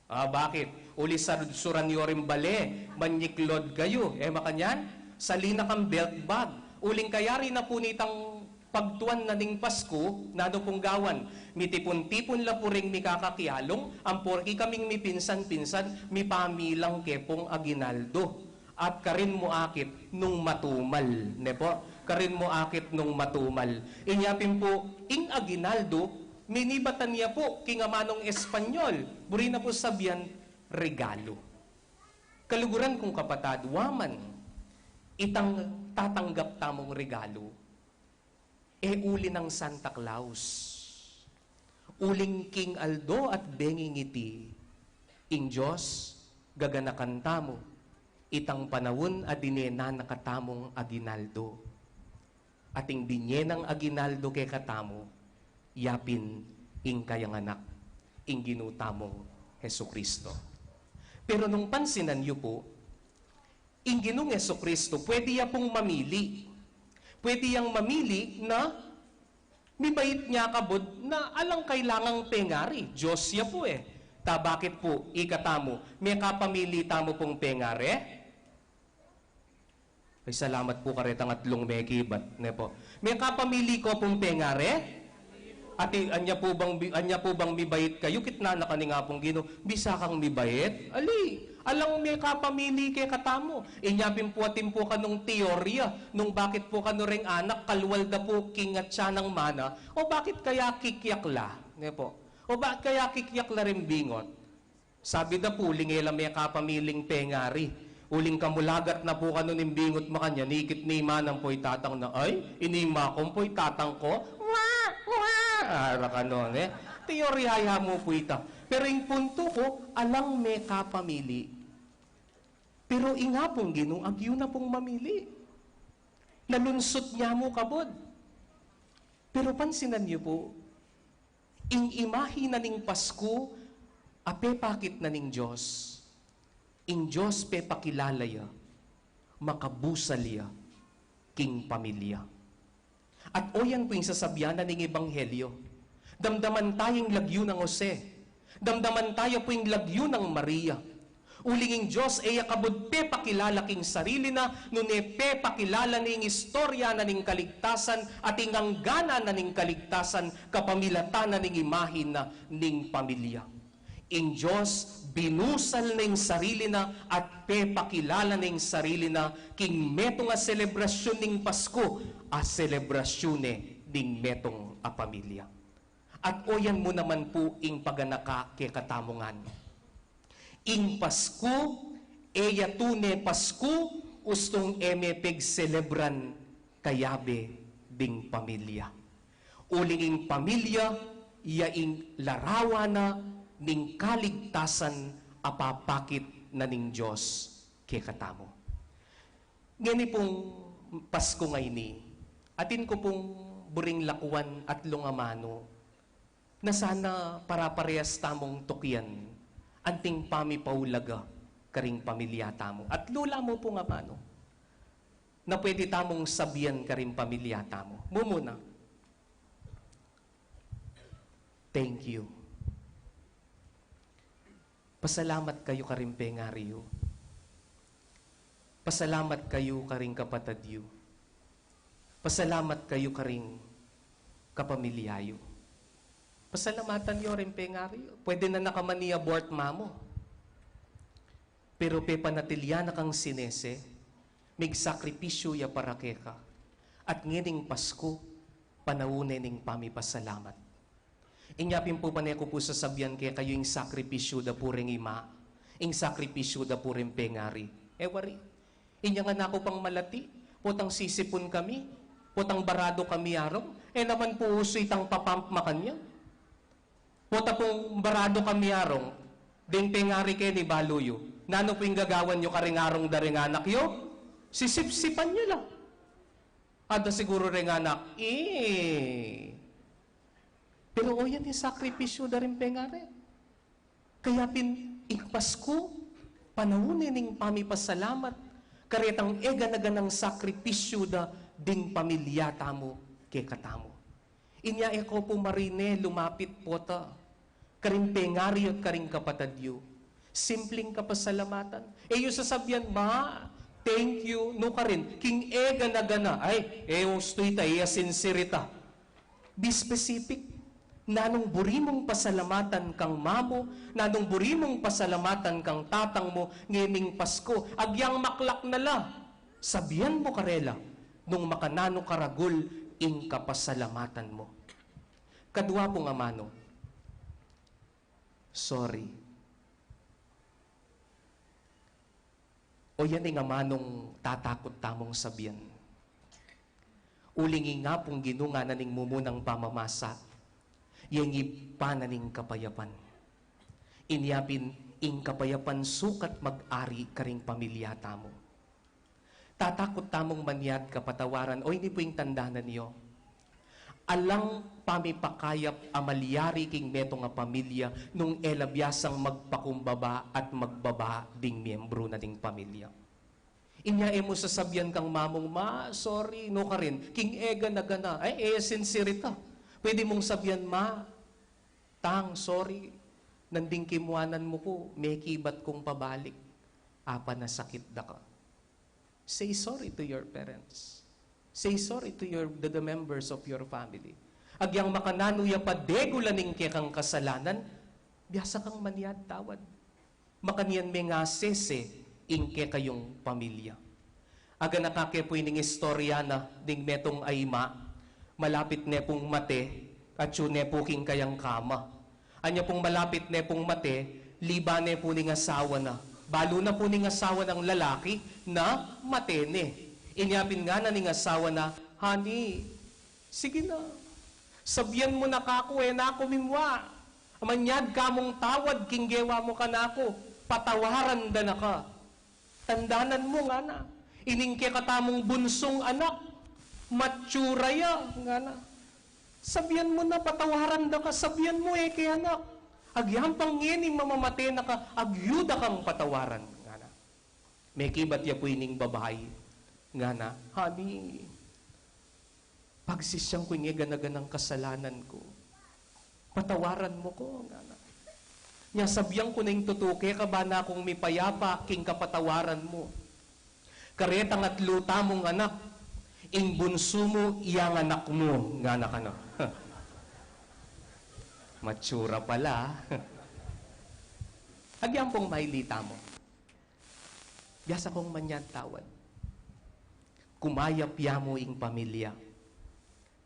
Ah, bakit? Uli sarudsuran yu ring bale, manyiklod kayu. E makanyan? Sali na kang belt bag. Uling kayari na pu nitang pagtuan na ning Pasku, nanu pung gawan? Mitipun-tipun la pu ring mikakakialung, ampo ri kaming mipinsan-pinsan, mipamilang ke pung aginaldo. At karin mu akit nung matumal, ne po? Karin mu akit nung matumal. Inya pin pu, ing aginaldo, minibatan ya pu king amanung Espanyol, buri na pu sabian, regalu. Kaluguran kung kapatad, wa man itang tatanggap tamung regalu, e uli nang Santa Claus. Uling king aldo at benging iti, ing Dios gaganakan tamu itang panaun a dine na na katamung aginaldo. At ing binye nang aginaldo kekatamu, ya pin ing kayang anak, ing Ginu tamung Jesucristo. Pero nung pansinan yu pu, ing Ginung Jesucristo, pwede ya pung mamili. Pwede yang mamili na mibait nya kabud na alang kailangang pengari. Dios ya pu e. Ta bakit pu, ikatamu, mekapamili tamu pung pengari? Ay, salamat pu karetang atlung mekibat, ne po? Mekapamili ko pung pengari? Ati, anya pu bang, bi-, anya pu bang mibait kayu, kitnan na kani nga pung Ginu, bisa kang mibait? Ali, alang mekapamili kekatamu. Inya pin pu atin pu kanung teorya, nung bakit pu kanu ring anak, kalwal da pu king atyan nang mana, o bakit kaya kikiak la, ne po? O bakit kaya kikiak la ring bingot? Sabi da pu, uling e la mekapamiling pengari. Uling kamulagat na pu kanu ning bingot makanyan, ikit ne i manang pu i tatang na, "Ay, ini i ma ku pu i tatang ku." Wa! Wa! Ara kanu, ne? Teorya ya mu pu ita. Pero ing puntu ku, alang mekapamili. Pero ing Apung Ginu, agyu na pung mamili. Nalunsut nya mu kabud. Pero pansinan yu pu, ing imahi na ning Pasku a pepakit na ning Dios, ing Dios pepakilala ya, makabusal ya king pamilya. At o yan pu ing sasabian na ning Ebanghelyo. Damdaman taya ing lagyu nang Jose. Damdaman taya pu ing lagyu nang Maria. Uling ing Dios e ya kabud pepakilala king sarili na, nune pepakilala ne ing istorya na ning kaligtasan at ing angganan na ning kaligtasan kapamilatan na ning imahi na ning pamilya. Ing Dios binusal na ing sarili na at pepakilala na ing sarili na king metung a selebrasyun ning Pasku, a selebrasyun ne ning metung a pamilya. At oyan mu naman pu ing paganaka kekatamu ngan. Ing Pasku, e ya tune Pasku ustung e me pegselebran kayabe ding pamilya. Uling ing pamilya, ya ing larawan na ning kaligtasan a papakit na ning Dios kekatamu. Ngeni pung Pasku ngeni, atin ku pung buring lakuan atlung amanu na sana para-parehas tamung tukian anting pamipaulaga karing pamilya tamu. Atlu la mu pung amanu na pwede tamung sabian karing pamilya tamu. Mumuna, thank you. Pasalamat kayu karing pengari yu. Pasalamat kayu karing kapatad yu. Pasalamat kayu karing kapamilya yu. Pasalamatan yu ring pengari yu. Pwede na naka man i-abort mamu. Pero pepanatilyan na kang sinese, migsakripisyu ya para keka. At ngening Pasku, panaun ne ning pamipasalamat. Inya pin pu, pane ku pu sasabian kekayu ing sakripisyu da pu ring ima, ing sakripisyu da pu ring pengari. E wari, inya ngan aku pang malati, potang sisipun kami, potang baradu kami arong, e naman pu usu itang papump makanyan. Pota pung baradu kami arong, ding pengari keni balu yu. Nanu pu ing gagawan yu karing arong da ring anak yu? Sisipsipan yu la. Ada siguru ring anak, "Eh." Pero oyan ing sakripisyu da ring pengari. Kaya pin ing Pasku, panaun ne ning pamipasalamat karetang e gana-ganang sakripisyu da ding pamilya tamu kekatamu. Inya e ko pu marine lumapit pota karing pengari yu at karing kapatad yu. Simpling kapasalamatan. E yu sasabian, "Ma, thank you," nukarin, king e gana-gana. Ay, e ustu ita, e ya sincere ita. Be specific. Nanung buri mung pasalamatan kang mamu, nanung buri mung pasalamatan kang tatang mu ngening Pasku, agyang maklak na la, sabian mu karela nung makananu karagul ing kapasalamatan mu. Kadua pung amanu, sorry. Oyan ing amanung tatakut tamung sabian. Uling ing Apung Ginu ngana ning mumunang pamamasa, ya ing Ibpa na ning kapayapan. Inya pin ing kapayapan sukat mag-ari karing pamilya tamu. Tatakut tamung manyad kapatawaran, o ini pu ing tandanan yu. Alang pamipakayap a malyari king metung a pamilya nung e la biasang magpakumbaba at magbaba ding miyembru na ning pamilya. Inya e mu sasabian kang mamung, "Ma, sorry," nukarin, king e gana-gana, ay, e sincere ita. Pwede mung sabian, "Ma, Tang, sorry, nanding kimuanan mu ku, mekibat kung pabalik. Apa nasakit da ka." Say sorry to your parents. Say sorry to your, the, the members of your family. Agyang makananu ya pa degulan ing kekang kasalanan, biasa kang manyad tawad. Makanyan mengasese ing kekayung pamilya. Aganaka ke pu ining istorya na ding metung a ima, malapit ne pung mate, atyu ne pu king kayang kama. Anya pung malapit ne pung mate, liba ne pu ning asawa na. Balu na pu ning asawa nang lalaki na mate ne. Inya pin ngana ning asawa na, "Honey, sige na. Sabian mu na kaku, e na ku mimua. Manyad ka mung tawad king gewa mu kanaku. Patawaran da na ka. Tandanan mu," ngana, "ining kekatamung bunsung anak, matsura ya," ngana. "Sabian mu na patawaran da ka, sabian mu e ke anak. Agyang pang ngeni mamamate na ka, agyu da kang patawaran," ngana. Mekibat ya pu ining babai, ngana, "Honey, pagsisian ku ing e gana-ganang kasalanan ku. Patawaran mu ku," ngana. "Nya sabian ku na ing tutu keka, bana kung mipayapa king kapatawaran mu. Karetang atlu tamung anak, ing bunsu mu, iyang anak mu," ngana kanu. Matsura pala. Agyang pung maili tamu. Biasa kung manyad tawad. Kumayap ya mu ing pamilya.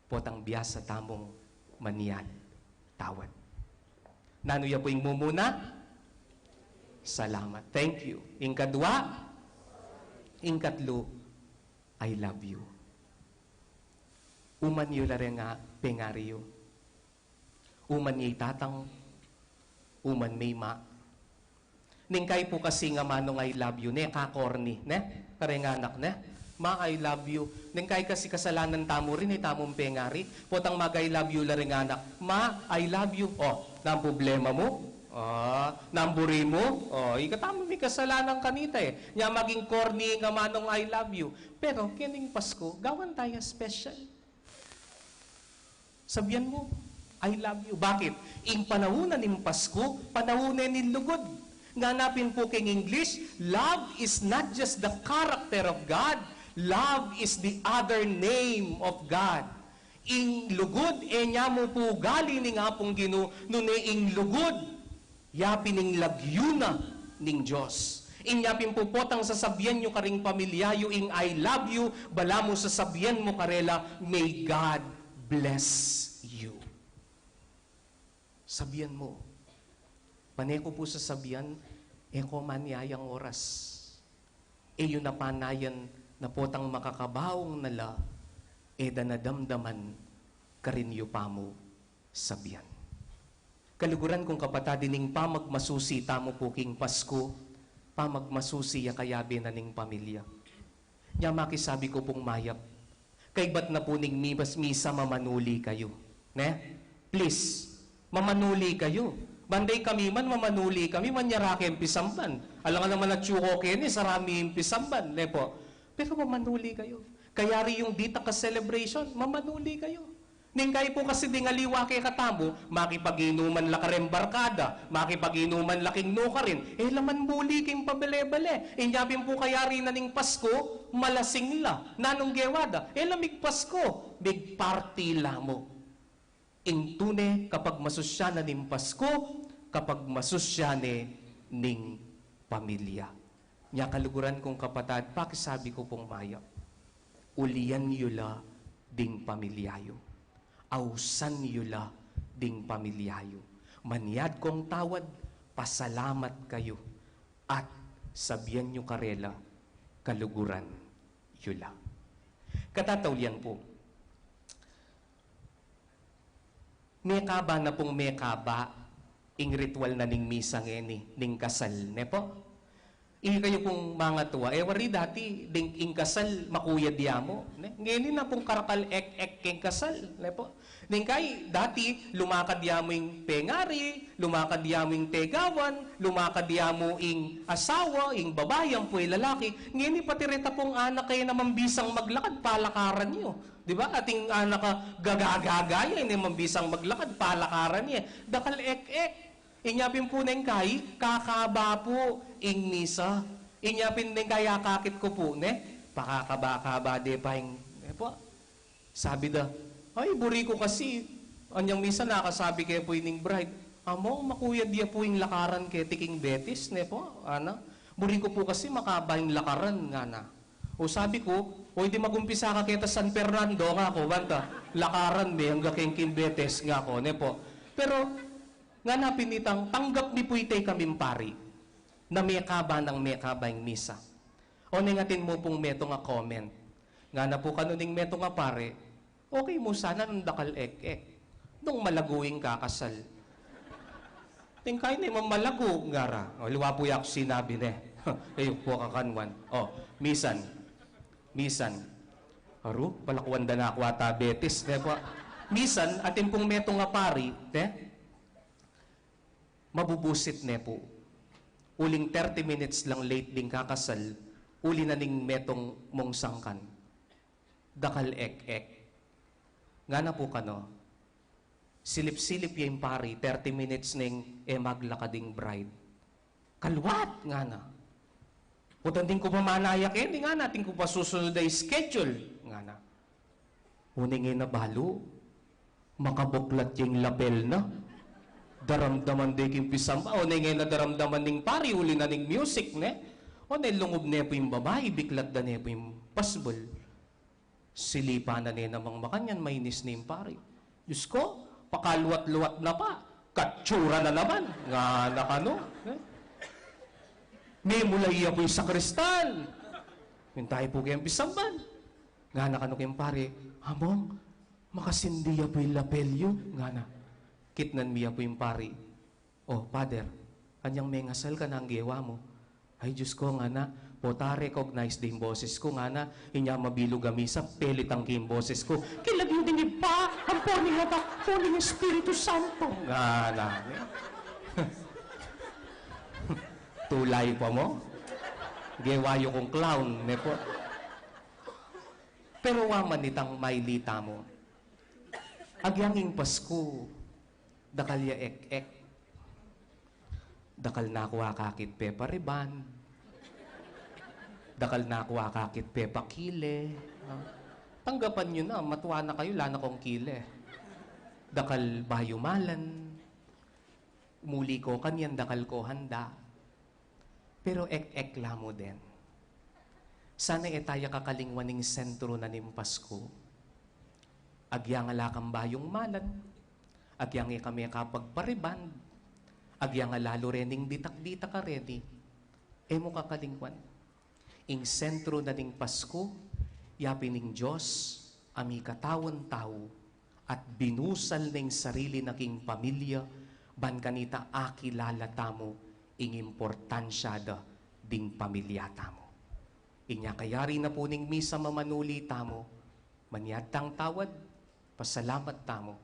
Potang biasa tamung manyad. tawad. Nanu ya pu ing mumuna? Salamat. Thank you. Ing kadwa, ing katlu, I love you. Uman yu la reng pengari yu. Uman ya i tatang, uman me i ma. Ning kai pu kasi nga manung I love you, ne, ka-corny, ne? Kareng anak, ne? Ma, I love you. Ning kai kasi kasalanan tamu rin, e tamu pengari. Potang mag-I love you la reng anak, Ma, I love you. O, nanu ing problema mu? O, nanu ing buri mu? O, ika tamu me kasalanan kanita, e. Nya maging corny ing amanung I love you. Pero, kening Pasko, gawan taya special. Sabian mu, "I love you." Bakit? Ing panaun na ning Pasku, panaun ne ning lugud. Ngana pin pu king English, "Love is not just the character of God, love is the other name of God." Ing lugud, e nya mu pu ugali ning Apung Ginu, nune ing lugud, yapin ing lagyu na ning Dios. Inya pin pu potang sasabian yu karing pamilya yu ing "I love you," balamu sasabian mu karela, "May God bless you." Sabian mu. Pane ku pu sasabian, e ko man yayang oras. E yu na panayan na potang makakabaung na la, e da na damdaman karin yu pamu sabian. Kaluguran kung kapatad, ining pamagmasusi tamu pu king Pasku, pamagmasusi ya kayabe na ning pamilya. Nya makisabi ku pung mayap, kaybat na pu ning mi-, misa, mamanuli kayu. Ne? Please, mamanuli kayu. Ban deng kami man, mamanuli kami, manyara keng pisamban. Alang naman atyu ko keni, sara mi ing pisamban, ne pu? Pero mamanuli kayu. Kayari yung ditak a celebration, mamanuli kayu. Ning kai pu kasi ding aliwa kekatamu, makipag-inuman la kareng barkada, makipag-inuman la king nukarin, e la man buli king pabale-bale. Inya pin pu kayari na ning Pasku, malasing la. Nanung gewa da? E la migpasku, migparti la mu. Ing tune kapagmasusyan na ning Pasku, kapagmasusyan ne ning pamilya. Nya kaluguran kung kapatad, pakisabi ku pung mayap, ulian yu la ding pamilya yu. Ausan yu la ding pamilya yu. Manyad kong tawad, pasalamat kayu, at sabian yu karela, kaluguran yu la. Katataulian pu, mekaba na pung mekaba ing ritual na ning misa ngeni, ning kasal, ne pu? Ikayu pung mangatua, e wari dati, ding ing kasal, makuyad ya mu, ne? Ngeni na pung karakal ek-ek king kasal, ne pu? Ning kai, dati, lumakad ya mu ing pengari, lumakad ya mu ing tegawan, lumakad ya mu ing asawa, ing babai, ampo ing lalaki. Ngeni pati reta pung anak e na man bisang maglakad, palakaran yu. Di ba? Ating anak a gagagaga ya, e ne man bisang maglakad, palakaran ye. Dakal ek-ek. Inya pin pu neng kai, kakaba pu ing misa. Inya pin neng kai akakit ku pu, ne? Pakakaba-kaba de pa ing, ne pu? Sabi da, "Ay, buri ku kasi, anyang misa nakasabi ke pu ining bride, 'Among, makuyad ya pu ing lakaran keti king Betis,' ne pu, ana. 'Buri ku pu kasi makaba ing lakaran,' ngana." O sabi ku, "O, di magumpisa ka keta San Fernando," ngaku, "banta lakaran me angga keng king Betis," ngaku, ne pu. Pero, ngana pin itang, tanggap mi pu ite kaming pari, na mekaba nang mekaba ing misa. O neng atin mu pung metung a comment. Ngana pu kanu ning metung a pari, "Okay mu sana nung dakal ek-ek. Nung malagu ing kakasal." Ning kai ne man malagu, ngara. O, liwa pu ya ku sinabi ne. Kayu pu kakanuan. O, misan. Misan. Aru, palakuan da na ku ata Betis, ne pu. Misan, atin pung metung a pari, ne? Mabubusit ne pu. Uling thirty minutes lang late ding kakasal, uli na ning metung mung sangkan. Dakal ek-ek. Ngana pu kanu, silip-silip ya ing pari, thirty minutes neng e maglakad ing bride. "Kalwat," ngana. "Potang atin ku pa manaya keni," ngana, "atin ku pa susunod a schedule," ngana. O neng e na balu, makabuklat ya ing lapel na. Daramdaman de king pisamban, o neng e na daramdaman ning pari, uli na ning music, ne? O neng lungub ne pu ing babai, biklat da ne pu ing pasbul. Silipan na ne namang makanyan, mainis ne ing pari. "Diyos ko, Pakaluat-luat na pa. Katsura na naman. Ngana kanu. Eh? Mimula ya pu ing sakristan. Ing tayu pu keng pisamban. Ngana kanu keng pari, "Among, makasindi ya pu ing lapel yu," ngana. Kitnan mi ya pu ing pari. "O, Father, anyang mengasal ka na, ing gewa mu?" "Ay, Dios ku," ngana, "pota recognize de ing boses ku," ngana, "inya mabilug a misa, pelitang ke ing boses ku. Kilagyu ding Ibpa, ampo ning Anak, ampo ning Espiritu Santo," ngana. Tulay pa mu? Gewa yu kung clown, ne pu. Pero wa man itang mailita mu. Agyang ing Pasku, dakal ya ek-ek. Dakal na ku akakit pepariban. Dakal na ku akakit pepakile. Ah, tanggapan yu na, matua na kayu, ala na kung kile. Dakal bayu malan. Muli ko kanyan, dakal ko handa. Pero ek-ek la mu den. Sana e taya kakalingwan ing sentro na ning Pasku. Agyang ala kang bayung malan, agyang e ka mekapagpariban, agyang ala lu rening ditak-ditak a reni, e mu kakalingwan. Ing sentro na ning Pasku, ya pin ing Dios a mikataun tau at binusal na ing sarili na king pamilya, ban kanita akilala tamu ing importansya da ding pamilya tamu. Inya kayari na pu ning misa, mamanuli tamu, manyad tang tawad, pasalamat tamu,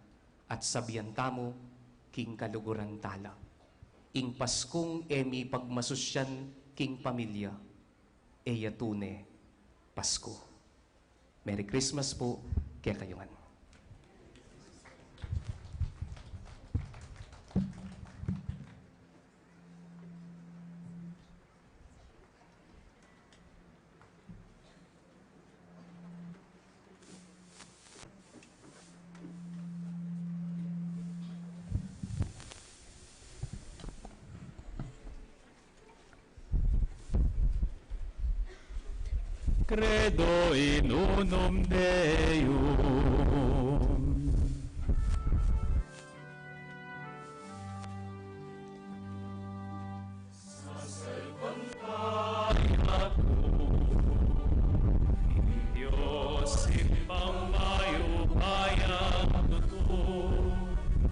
at sabian tamu king kaluguran tala. Ing Paskung e mipagmasusyan king pamilya, e ya tune Pasku. Merry Christmas pu kekayu ngan. Credo in unum Deum. Sasalpantaya ku ing Dios Ibpang mayupayang tutu,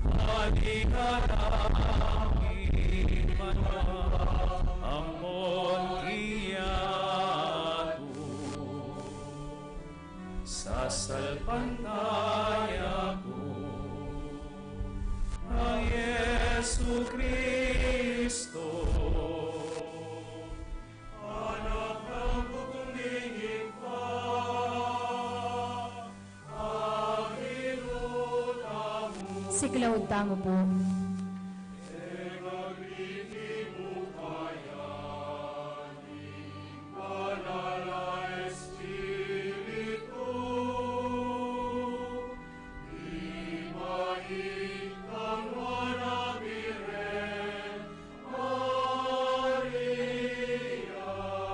aling alang imanwa ampon king yatu. Sasalpantaya ku nang Jesucristo, Anak nang Butung ning Ibpa, agilu tamu. Siklaud tamu pu.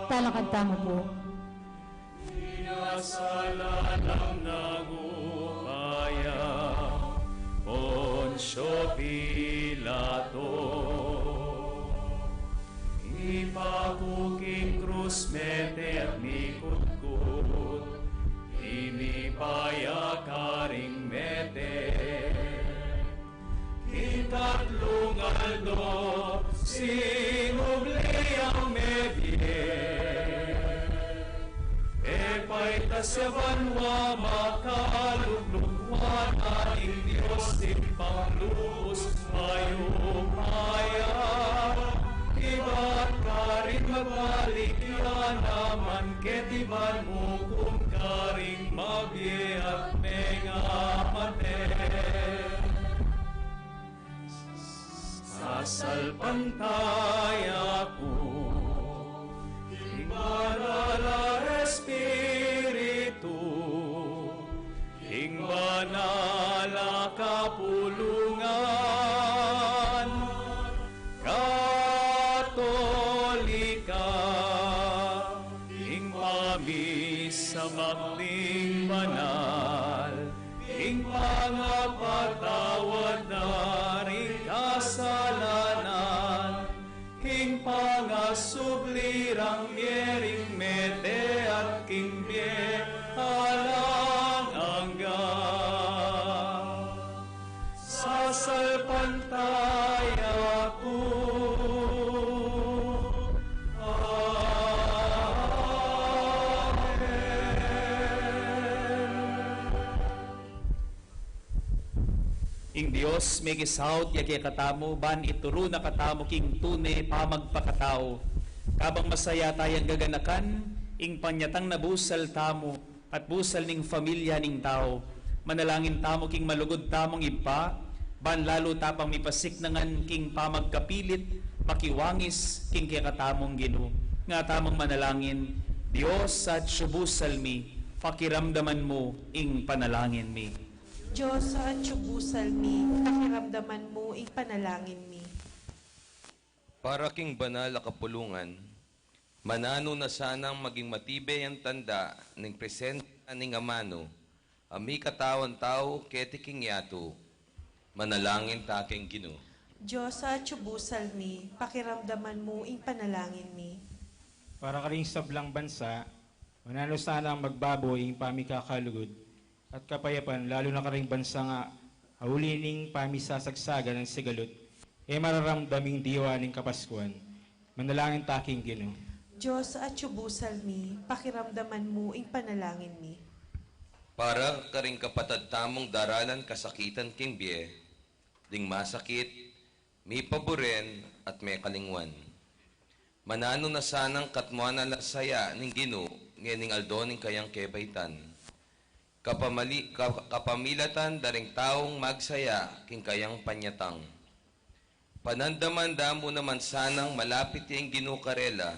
Talakad tamu pu. Inya sa lalam nang upaya Poncio Pilato, ipaku king krus mete at mikutkut, imipa ya karing mete. King katlung aldo, sinubli yang mebie. E paitas ya banua, makalukluk wanan ning Dios Ibpang lubus mayupaya. Ibat karing magbalik ya naman keti ban mukum karing mabie at mengamate. Sasalpantaya ku king Banal a Espiritu, king banal a kapulungan Katolika, king pamisamak ning banal, Ing pangapatawad na ring kasalanan, ing pangasubli rang mie ring mete at king bie alang angga. Sasalpantaya ku. Amen. Ing Dios mekisaut ya kekatamu, ban ituru na katamu king tune pamagpakatau. Kabang masaya tayang gaganakan ing panyatang na busal tamu at busal ning familia ning tau, manalangin tamu king malugud tamung Ibpa, ban lalu ta pang mipasiknangan king pamagkapilit makiwangis king kekatamung Ginu. Nga tamung manalangin: Dios, atyu busal mi, pakiramdaman mu ing panalangin mi. Dios, atyu busal mi, pakiramdaman mu ing panalangin mi. Para king banal a kapulungan, mananu na sanang maging matibe yang tanda ning presensya ning amanu a mikatawan tau keti king yatu. Manalangin ta king Ginu. Dios, atyu busal mi, pakiramdaman mu ing panalangin mi. Para karing sablang bansa, mananu sanang magbabo ing pamikakalugud at kapayapan, lalu na karing bansa nga auli ning pamisasagsagan nang sigalut, e mararamdam ing diwa ning Kapaskuan. Manalangin ta king Ginu. Dios, atyu busal mi, pakiramdaman mu ing panalangin mi. Para karing kapatad tamung daralan kasakitan king bie, ding masakit, mipaburen at mekalingwan. Mananu na sanang katmuan a la saya ning Ginu ngening aldo ning kayang kebaitan. Kapamali-, ka-, kapamilatan da ring taung magsaya king kayang panyatang. Panandaman da mu naman sanang malapit ya ing Ginu karela,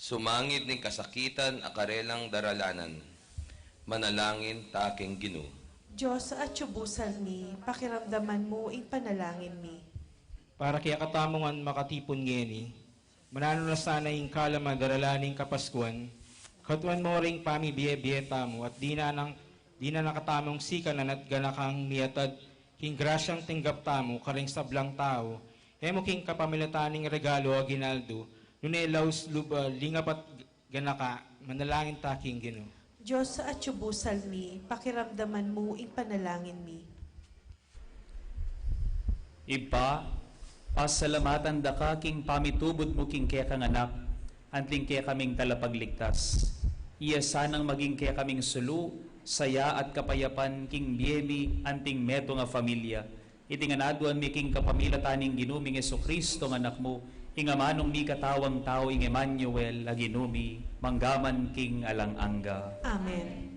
sumangid ning kasakitan a karelang daralanan. Manalangin ta king Ginu. Dios, atyu busal mi, pakiramdaman mu ing panalangin mi. Para kekatamu ngan makatipun ngeni, mananu na sana ing kalam a daralan ning Kapaskuan, katuan mu ring pamibie-bie tamu, at dinan na, dinan na katamung sikanan at ganakang miatad king grasyang tinggap tamu karing sablang tau, e mu king kapamilatan ning regalo a aginaldu, nune laus lub a lingap at ganaka. Manalangin ta king Ginu. Dios, atyu busal mi, pakiramdaman mu ing panalangin mi. Ibpa, pasalamatan da ka king pamitubud mu king kekang Anak, anting kekaming Talapagligtas. Iya sanang maging kekaming sulu, saya at kapayapan king bie mi anting metung a familia. Iti ngan aduan mi king kapamilatan ning Ginu ming Jesucristo nga Anak mu, ing amanung mikatawang tau, ing Emmanuel a Ginu mi, manggaman king alang angga. Amen.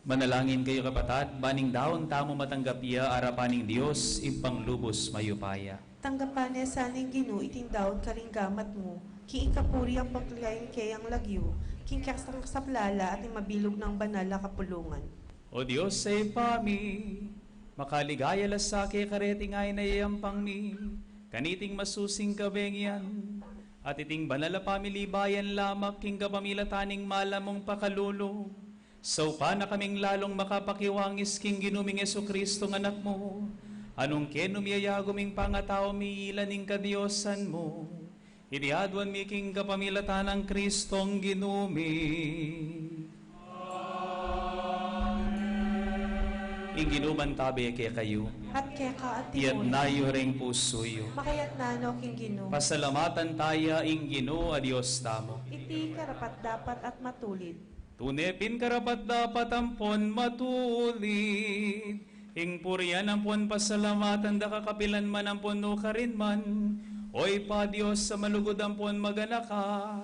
Manalangin kayu, kapatad, ban ing daun tamu matanggap ya arapan ning Dios, Ibpang lubus mayupaya. Tanggapan ne sa ning Ginu iting daun karing gamat mu, king ikapuri ampon king kayang lagyu, king kasaplalan at ning mabilug nang banal a kapulungan. O Dios a Ibpa mi, makaligaya la sa kekami reting ain a yayampang mi kaniting masusing kabengian, at iting banal a pamilibayan la king kapamilatan ning malam mung pakalulu. Saupan na kaming lalung makapakiwangis king Ginu ming Jesucristo a Anak mu, a nung kenu miyayagu ing pangatau mi, ila ning kadiosan mu. Iti aduan mi king kapamilatan nang Kristong Ginu mi. Ing Ginu mantabe kekayu. At keka at timurin. Itas yu ring pusu yu. Makaitas no king Ginu. Pasalamatan taya ing Ginu a Dios tamu. Iti karapat-dapat at matulid. Tune pin karapat-dapat ampon matulid ing purian ampon pasalamatan da ka kapilan man ampon nukarin man, O Ibpa, Dios a malugud ampon maganaka,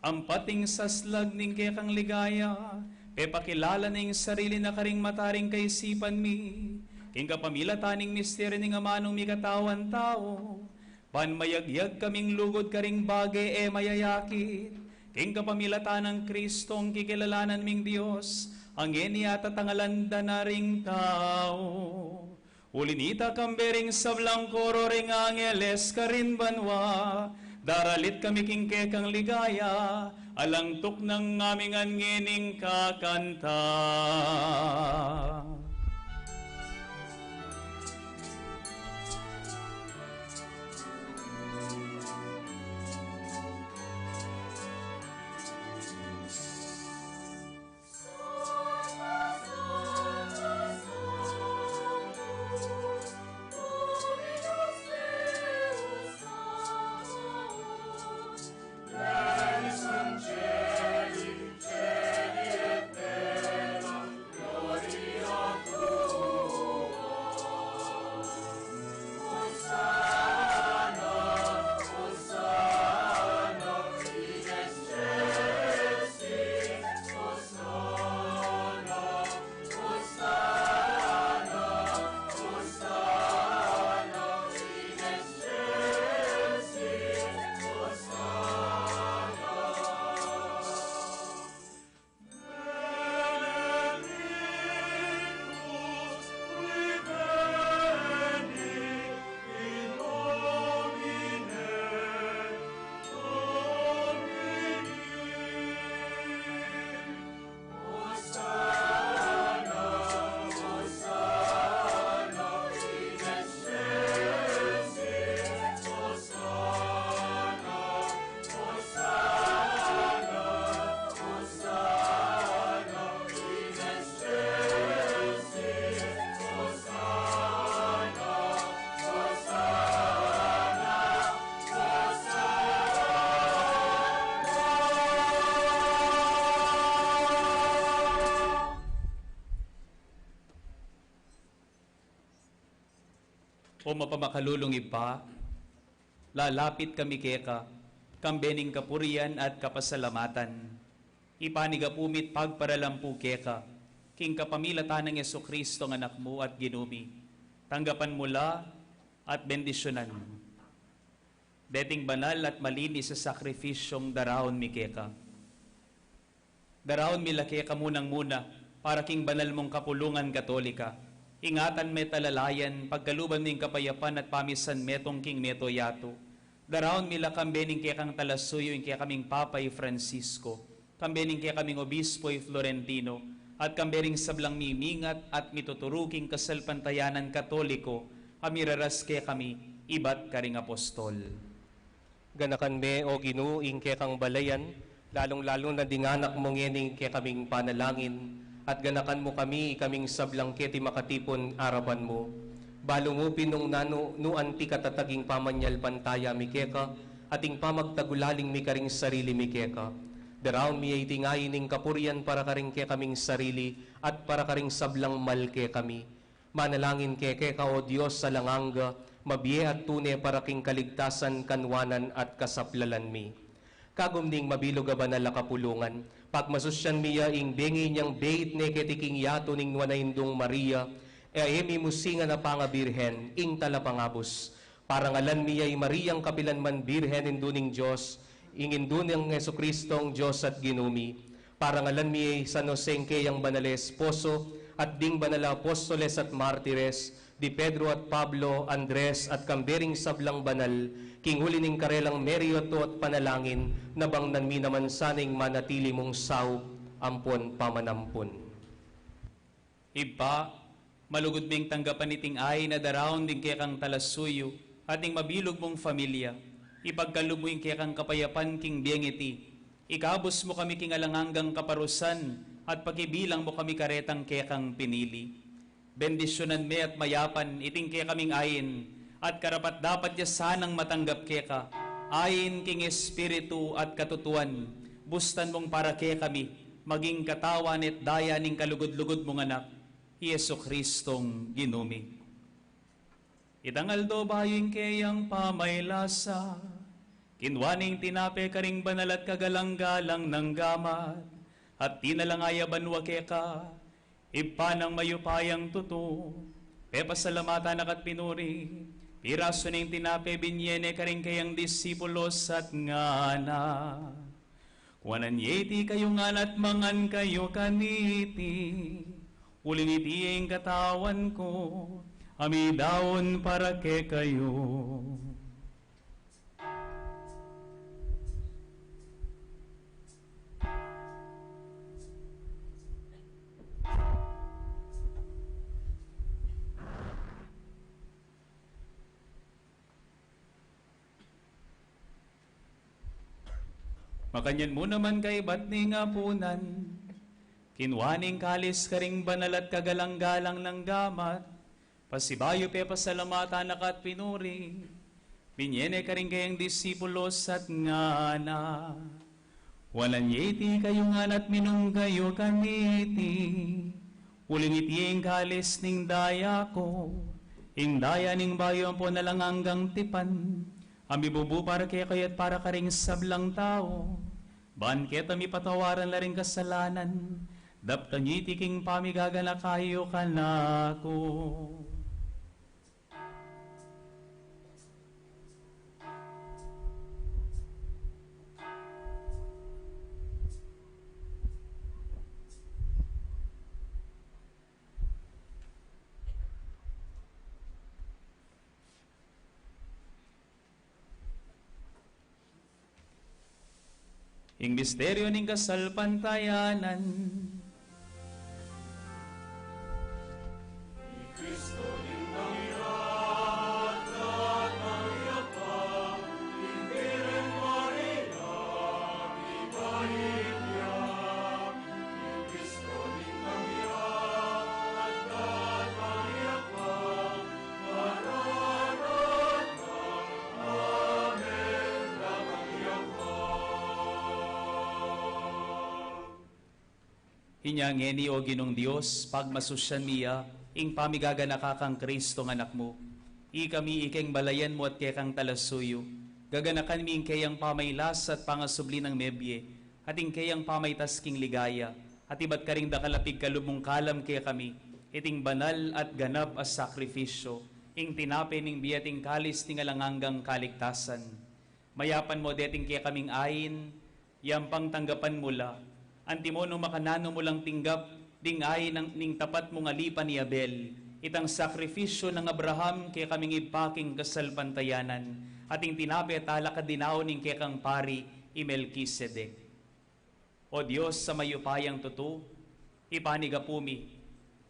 ampat ing saslag ning kekang ligaya, pepakilala na ing sarili na karing mata ring kaisipan mi, king kapamilatan ning misteryu ning amanung mikatawan tau, ban mayagyag kaming lugud karing bage e mayayakit, king kapamilatan nang Kristong kikilalanan ming Dios, a ngeni atatangalan da na ring tau. Uli nita, kambe ring sablang koro ring angeles karin banua, daralit kami king kekang ligaya, alang tuknang ngaming ngening kakanta. O mapamakalulung Ibpa, lalapit kami keka, kambe ning kapurian at kapasalamatan. Ipanyawad mi at pagparalampu keka, king kapamilatan nang Jesucristo a Anak mu at Ginu mi. Tanggapan mu la at bendisyunan mu deting banal at malinis a sakripisyung daraun mi keka. Daraun mi la keka munang-muna, para king banal mung kapulungan Katolika. Ingatan me at alalayan, pagkaluban me ing kapayapan at pamisan metung king mabilug a yatu. Daraun mi la kambe ning kekang talasuyu, ing kekaming Papa i Francisco, kambe ning kekaming Obispo i Florentino, at kambe ring sablang mimingat at mituturu king kasalpantayanan Katoliko, a miraras kekami ibat karing apostol. Ganakan me, O Ginu, ing kekang balayan, lalung-lalu na ding anak mu ngening kekaming panalangin, at ganakan mu kami, ikaming sablang keti makatipun arapan mu. Balu mu pin nung nanu, nu anti katatag ing pamanyalpantaya mi keka, at ing pamagtagulaling mi karing sarili mi keka. Daraun mi ya iti ngeni ning kapurian para karing kekaming sarili, at para karing sablang mal kekami. Manalangin kami keka, O Dios, alang angga, mabie at tune para king kaligtasan, kanuanan at kasaplalan mi. Kagum ning mabilug a banal a kapulungan, Pagmasusyan mi ya ing bengi niyang beit ne keti king yatu ning Nuan a Indung Maria, e mi musingan a pangabirhen, ing talapangabus. Parangalan mi ya i Mariang kapilan man Birhen, Indu ning Dios, ing Indu nang Jesucristong Dios at Ginu mi. Parangalan mi ya i San Jose, ing keyang banal a esposo, at ding banal a apostoles at martires, di Pedro at Pablo, Andres, at kambe ring sablang banal, king uli ning karelang merito at panalangin, nabangnan mi naman sana ing manatili mung saup ampon pamanampun. Ibpa, malugud ming tanggapan iting ain a daraun ding kekang talasuyu, at ning mabilug mung familia, ipagkalub mu ing kekang kapayapan king bieng iti, ikabus mu kami king alang anggang kaparusan, at pakibilang mu kami karetang kekang pinili. Bendisyunan me at mayapan iting kekaming ain, at karapat-dapat ya sanang matanggap keka, ain king espiritu at katutuan, bustan mung para kekami, maging katawan at daya ning kalugud-lugud mung Anak, i Jesucristong Ginu mi. Itang aldo bayu ing keyang pamaylasa, kinua ne ing tinape karing banal at kagalang-galang nang gamat, at tinalangaya banua keka, Ibpa nang mayupayang tutu, pepasalamatan na ka't pinuri, pirasu ne ing tinape, binye ne karing keyang disipulos at ngana: Kuanan ye iti kayu ngan at mangan kayu kaniti, uling iti ing katawan ku, a midaun para kekayu. Makanyan mu naman kaibat ning apunan, kinua ne ing kalis karing banal at kagalang-galang nang gamat, pasibayu pepasalamatan na ka't pinuri, binye ne karing keyang disipulos at ngana: Kuanan ye iti kayu ngan at minum kayu kaniti, uling iti ing kalis ning daya ku, ing daya ning bayu ampon alang anggang tipan, a mibubu para kekayu at para karing sablang tau, ban keta mipatawaran la ring kasalanan. Daptan yu iti king pamigaganaka yu kanaku. Ing misteryu ning kasalpantayanan. Inya ngeni, O Ginung Dios, pagmasusyan mi ya ing pamigaganaka kang Kristong Anak mu. Ikami ikeng balayan mu at kekang talasuyu, gaganakan mi ing keyang pamaylasa at pangasubli nang mebie, at ing keyang pamaitas king ligaya, at ibat karing dakal a pigkalub mung kalam kekami, iting banal at ganap a sakrifisyo, ing tinape ning bie at ing kalis ning alang anggang kaligtasan. Mayapan mu deting kekaming ain, yampang tanggapan mu la, antimo nung makananu mu lang tinggap ding ain ning tapat mung alipan i Abel, itang sakrifisyu nang Abraham kekaming ibpa king kasalpantayanan, at ing tinape a talakad dinaun ning kekang pari i Melkisedek. O Dios a mayupayang tutu, ipanigapu mi,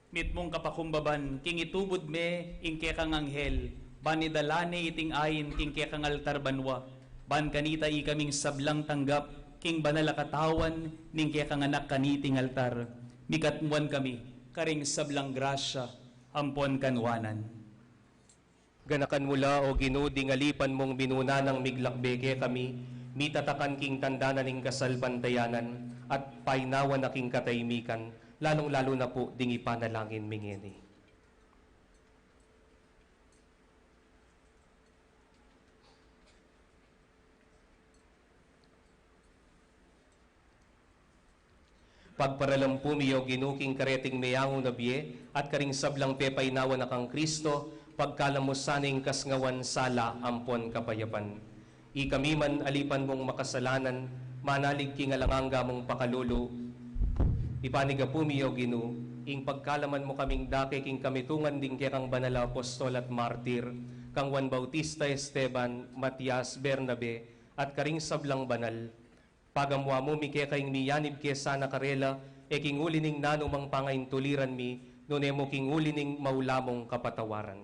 mitmung kapakumbaban king itubud me ing kekang anghel, ban idala ne iting ain king kekang altar banua, ban kanita ikaming sablang tanggap king banal a katawan ning kekang Anak kaniting altar, mikatmuan kami karing sablang grasya ampon kanuanan. Ganakan mu la, O Ginu, ding alipan mung minuna nang miglakbe kekami, mitatakan king tanda na ning kasalpantayanan, at painawan na king katahimikan, lalung-lalu na pu ding ipanalangin mi ngeni. Pagparalan pu mi, O Ginu, king kareting meangu na bie, at karing sablang pepainawa na kang Kristo, pagkalam mu sana ing kasngawan, sala ampon kapayapan. Ikami man, alipan mung makasalanan, manalig king alang angga mung pakalulu. Ipanyawad pu mi, O Ginu, ing pagkalaman mu kaming dake king kamitungan ding kekang banal a apostol at martir, kang Juan Bautista, Esteban, Matias, Bernabe, at karing sablang banal. Pagamuan mu mi keka ing miyanib ke sana karela, e king uli ning nanumang pangaintuliran mi, nune mu king uli ning maula mung kapatawaran.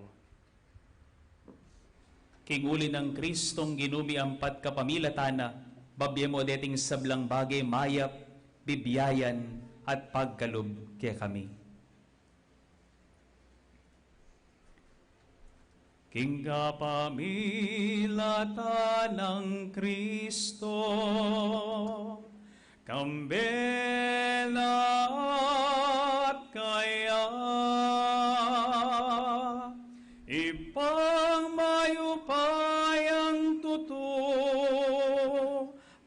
King uli nang Kristong Ginu mi, ampat kapamilatan na, babie mu deting sablang bage mayap, bibiayan, at pagkalub kekami. King kapamilatan nang Kristo, kambe na at kaya, Ibpang mayupayang tutu,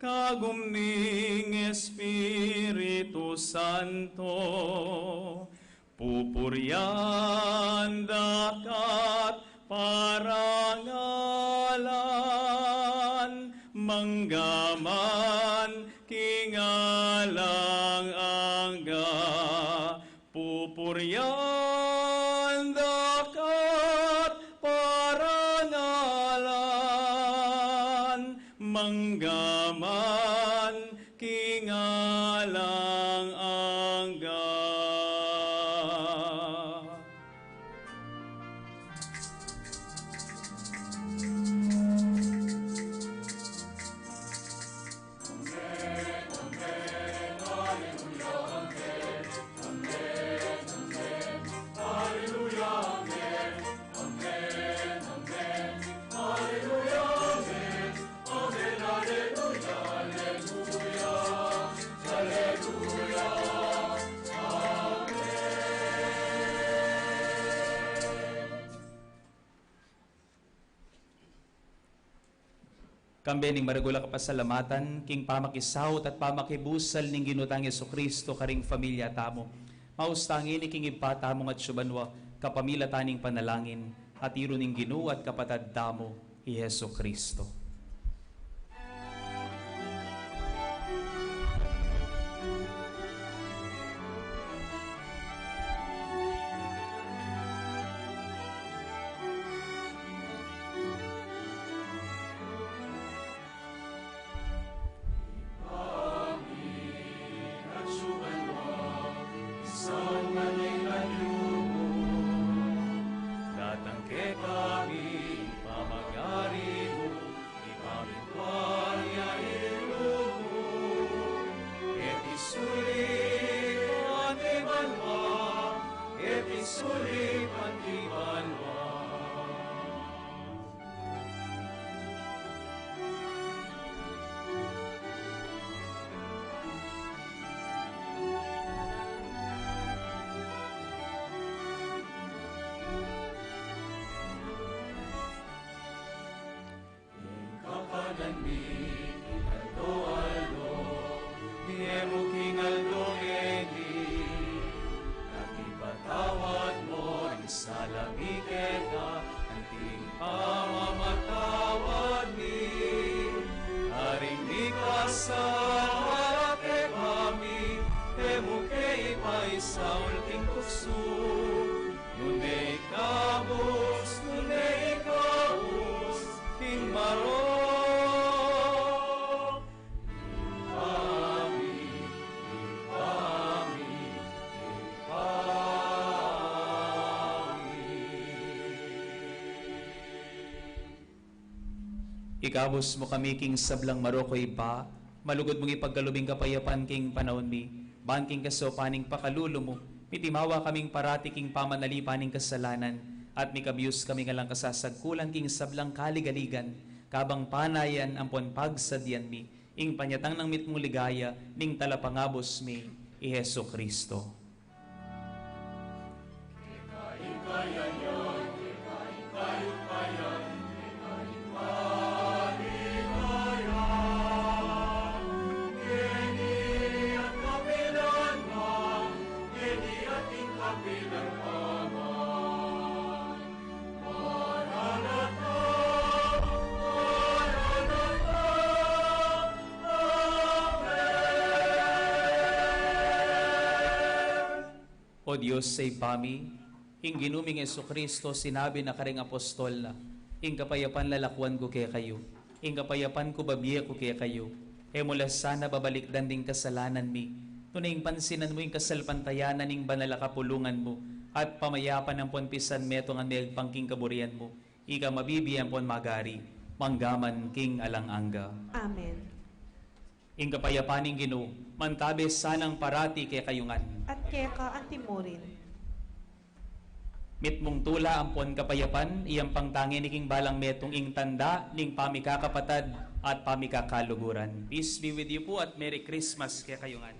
kagum ning Espiritu Santo, pupurian da ka't parangalan, mangga man king alang angga. Pupurian da ka't parangalan, mangga man king alang angga. Kambe ning maragul a kapasalamatan, king pamakisaut at pamakibusal ning Ginu tang Jesucristo karing familia tamu. Maus tang ini king Ibpa tamung atsu banua, kapamilatan ning panalangin, atiru ning Ginu at kapatad tamu, i Jesucristo. Datang kekami ing pamagari mu, ipamintwan ya ing lub mu, keti sulip anti banua, keti sulip anti banua. Ing kakanan mi king aldo-aldo, ibie mu king aldo ngeni, at ipatawad mu ing sala mi keka, anti ing pamamatawad mi karing mikasala kekami, e mu ke ipaisaul king tuksu, nune ikabus, nune ikabus king marok. Ibpa mi, Ibpa mi, Ibpa mi. Ikabus mu kami king sablang marok, O Ibpa, malugud mung ipagkalub ing kapayapan king panaun mi, ban king kasaupan ning pakalulu mu, mitimawa kaming parati king pamanalipan ning kasalanan, at mikabius kaming alang kasasagkulan king sablang kaligaligan, kabang panayan ampon pagsadyan mi ing panyatang nang mitmung ligaya ning Talapangabus mi, i Jesucristo. O Dios, Ibpa mi, ing Ginu ming Jesucristo, sinabi na karing apostol na, "Ing kapayapan lalakuan ku kekayu, ing kapayapan ku babie ku kekayu." E mu la sana babalikdan ding kasalanan mi, nune ing pansinan mu ing kasalpantayanan ning banal a kapulungan mu, at pamayapan ampon pisanmetungan mi agpang king kaburian mu, ika mabibie ampon magari, mangga man king alang angga. Amen. Ing kapayapan ning Ginu, mantabe sanang parati kekayu ngan. At keka antimurin. Mitmung tula ampon kapayapan, iyang pangtangi ning balang metung ing tanda ning pamikakapatad at pamikakaluguran. Peace be with you po at Merry Christmas kekayu ngan.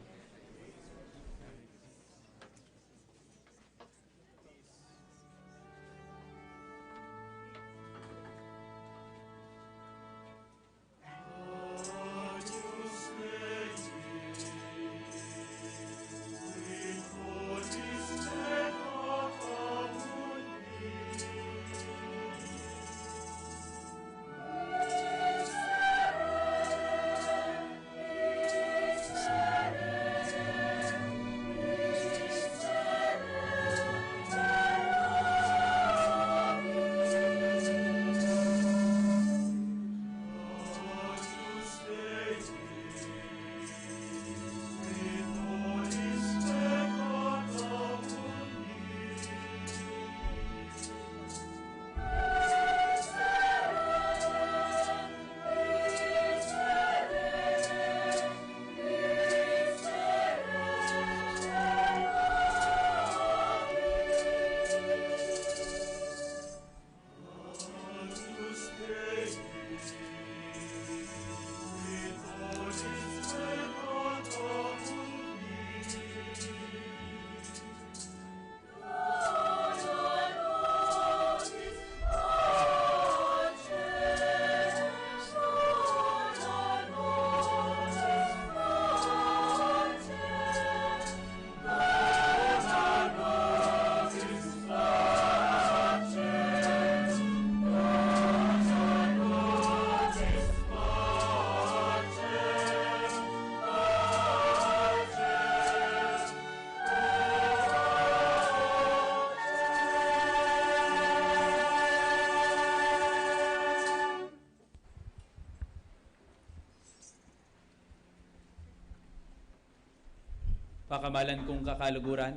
Pakamalan kung kakaluguran,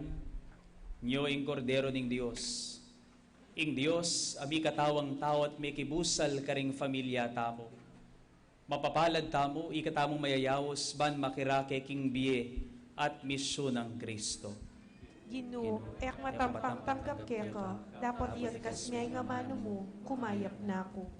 nyo ing Kordero ning Dios. Ing Dios a mikatawang tau at mikibusal karing familia tamu. Mapapalad tamu, ikatamung mayayaus ban makirake king bie at misyun nang Kristo. Ginu, e ku matampang tanggap keka, dapot iya rikas me ing amanu mu, kumayap na ku.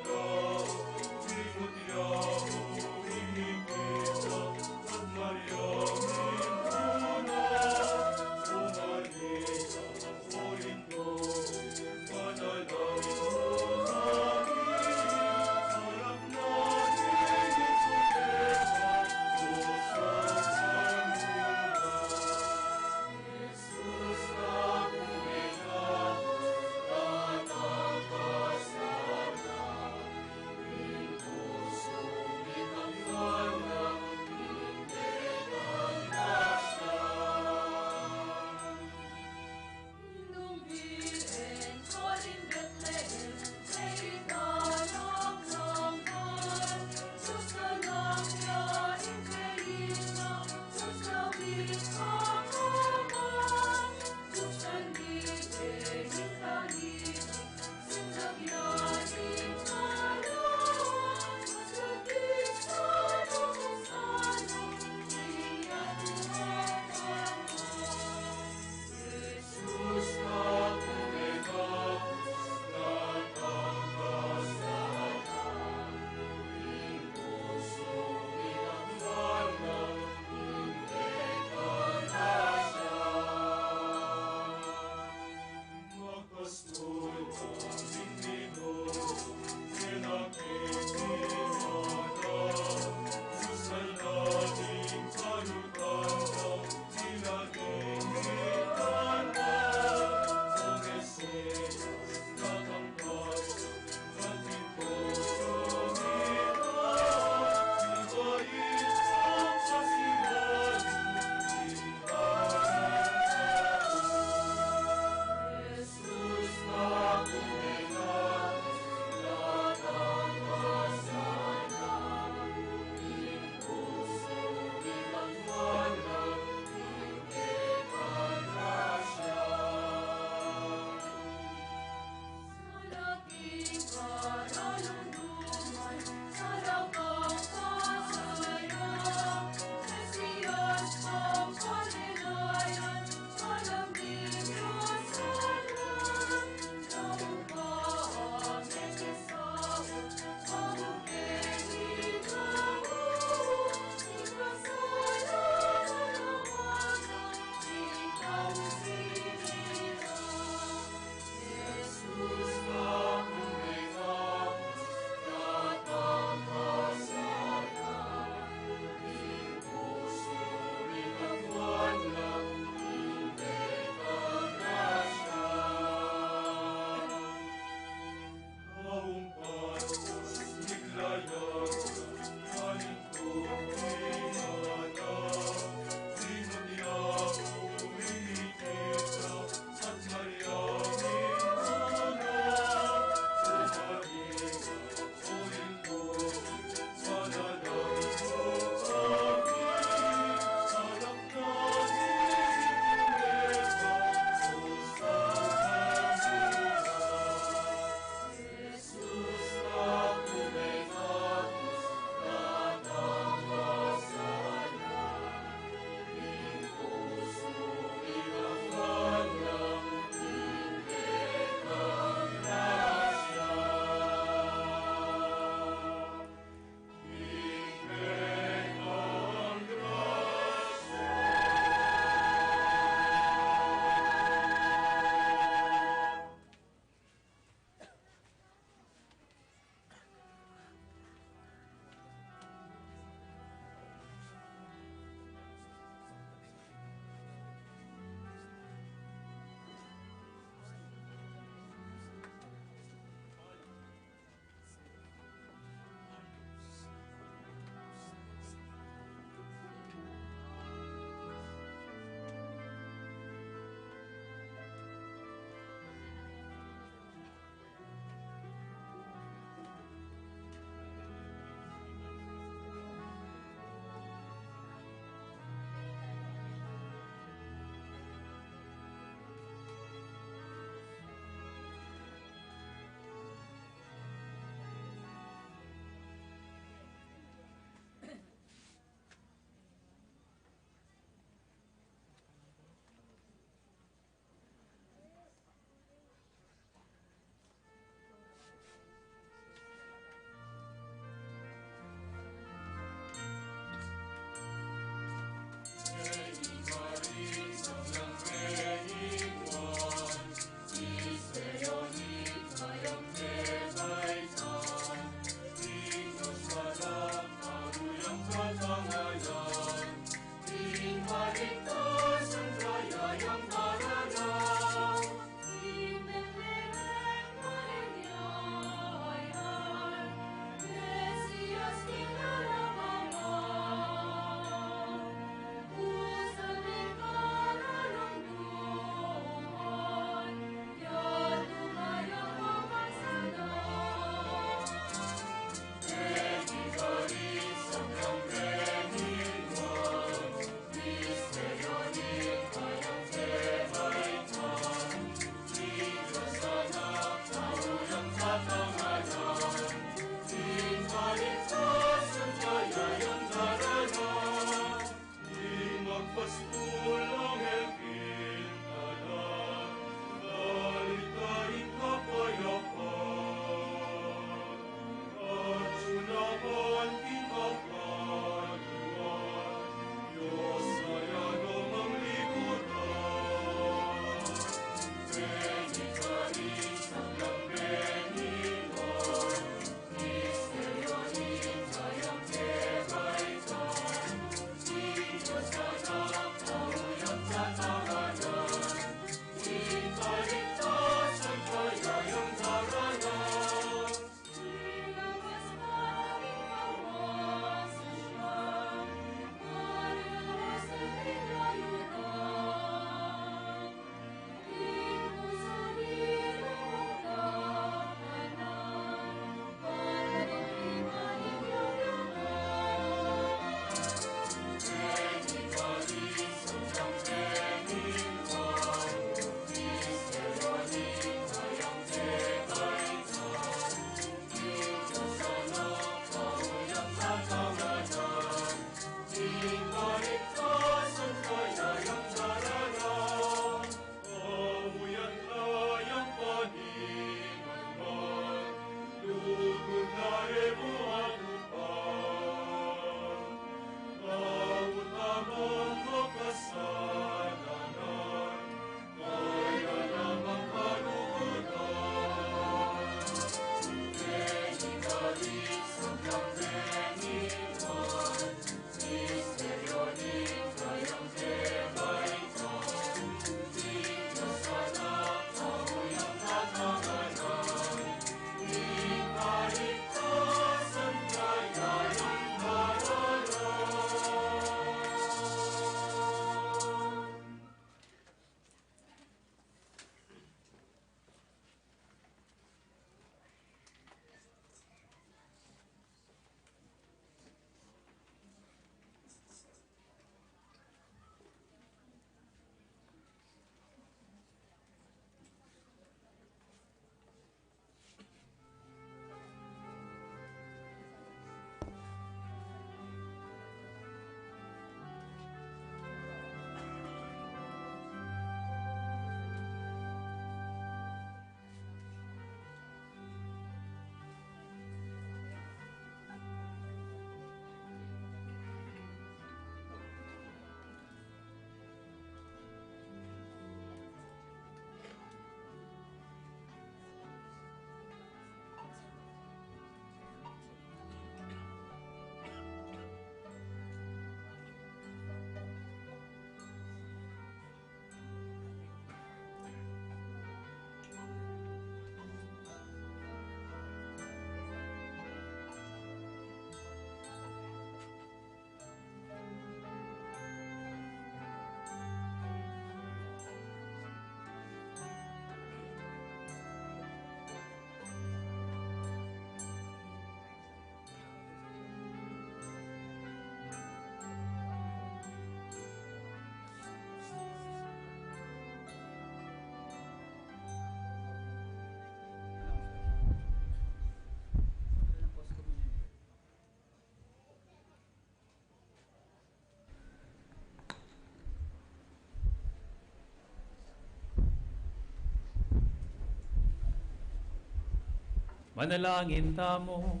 Manalangin tamu.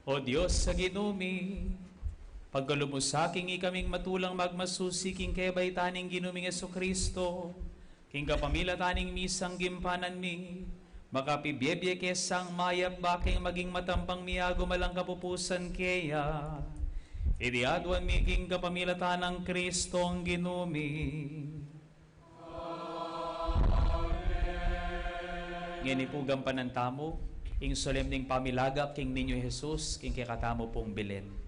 O Dios a Ginu mi, pagkalub mu sa king ikaming matulang magmasusi king kebaitan ning Ginu ming Jesucristo, king kapamilatan ning misang gimpanan mi, makapibie-bie ke sang mayap ba keng maging matampang miagumalang kapupusan keya. Iti aduan mi king kapamilatan nang Cristong Ginu mi. Ngeni pu gampanan tamu ing solemneng pamilagak king Niño Jesus king kekatamu pung Belen.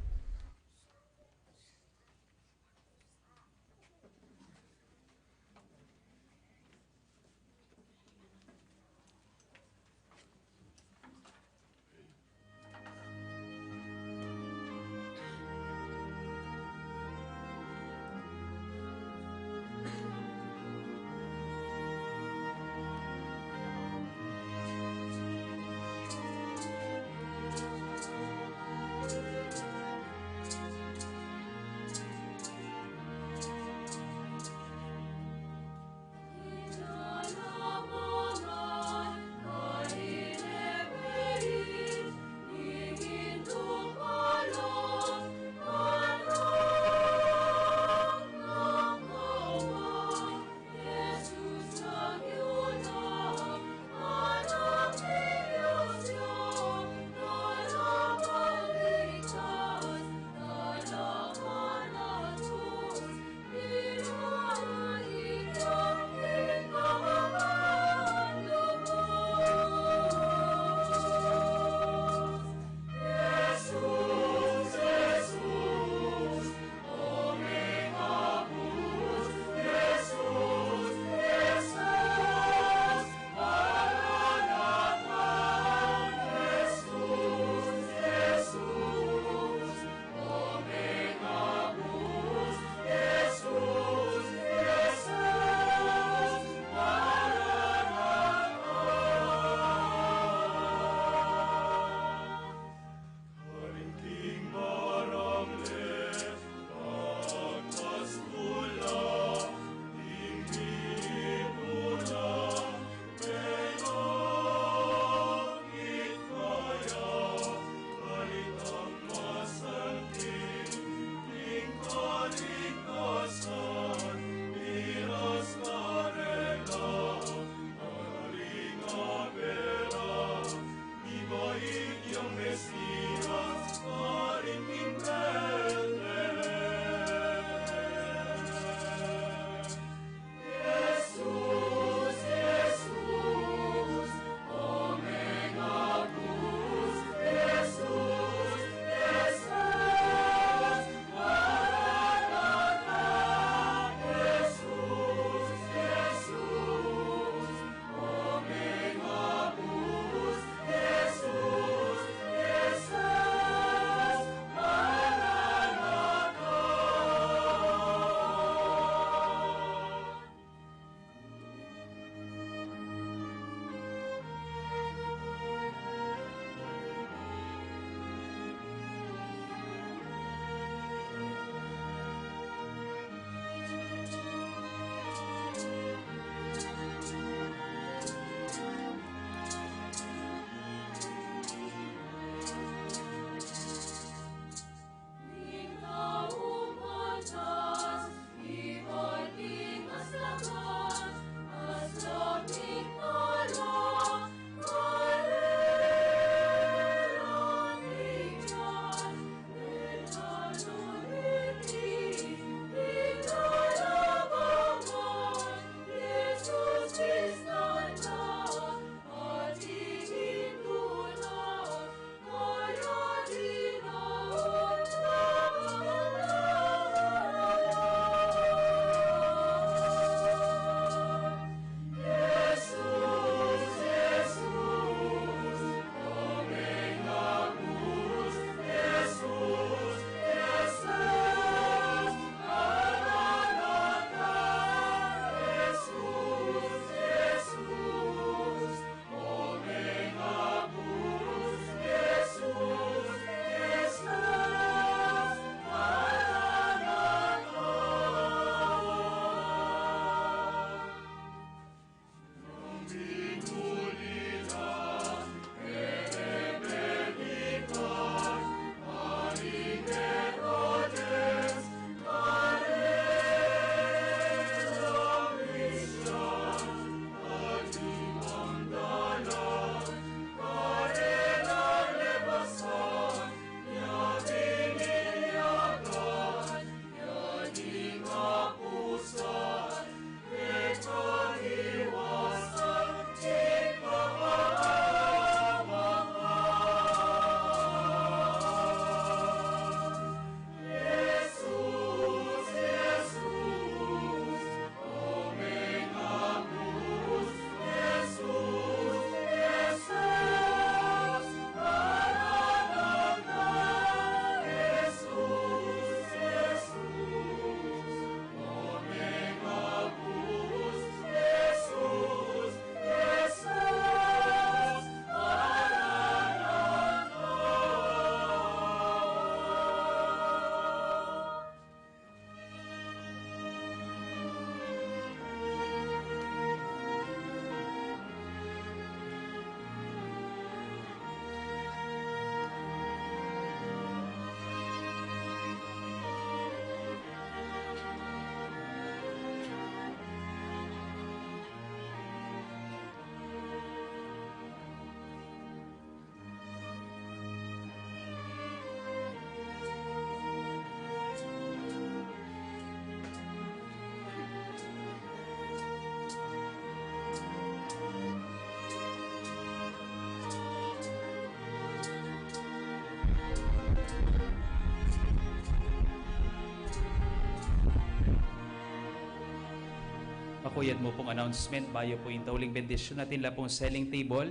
Kuyat mu pung announcement, bayu pu ing tauling bendisyun, atin la pung selling table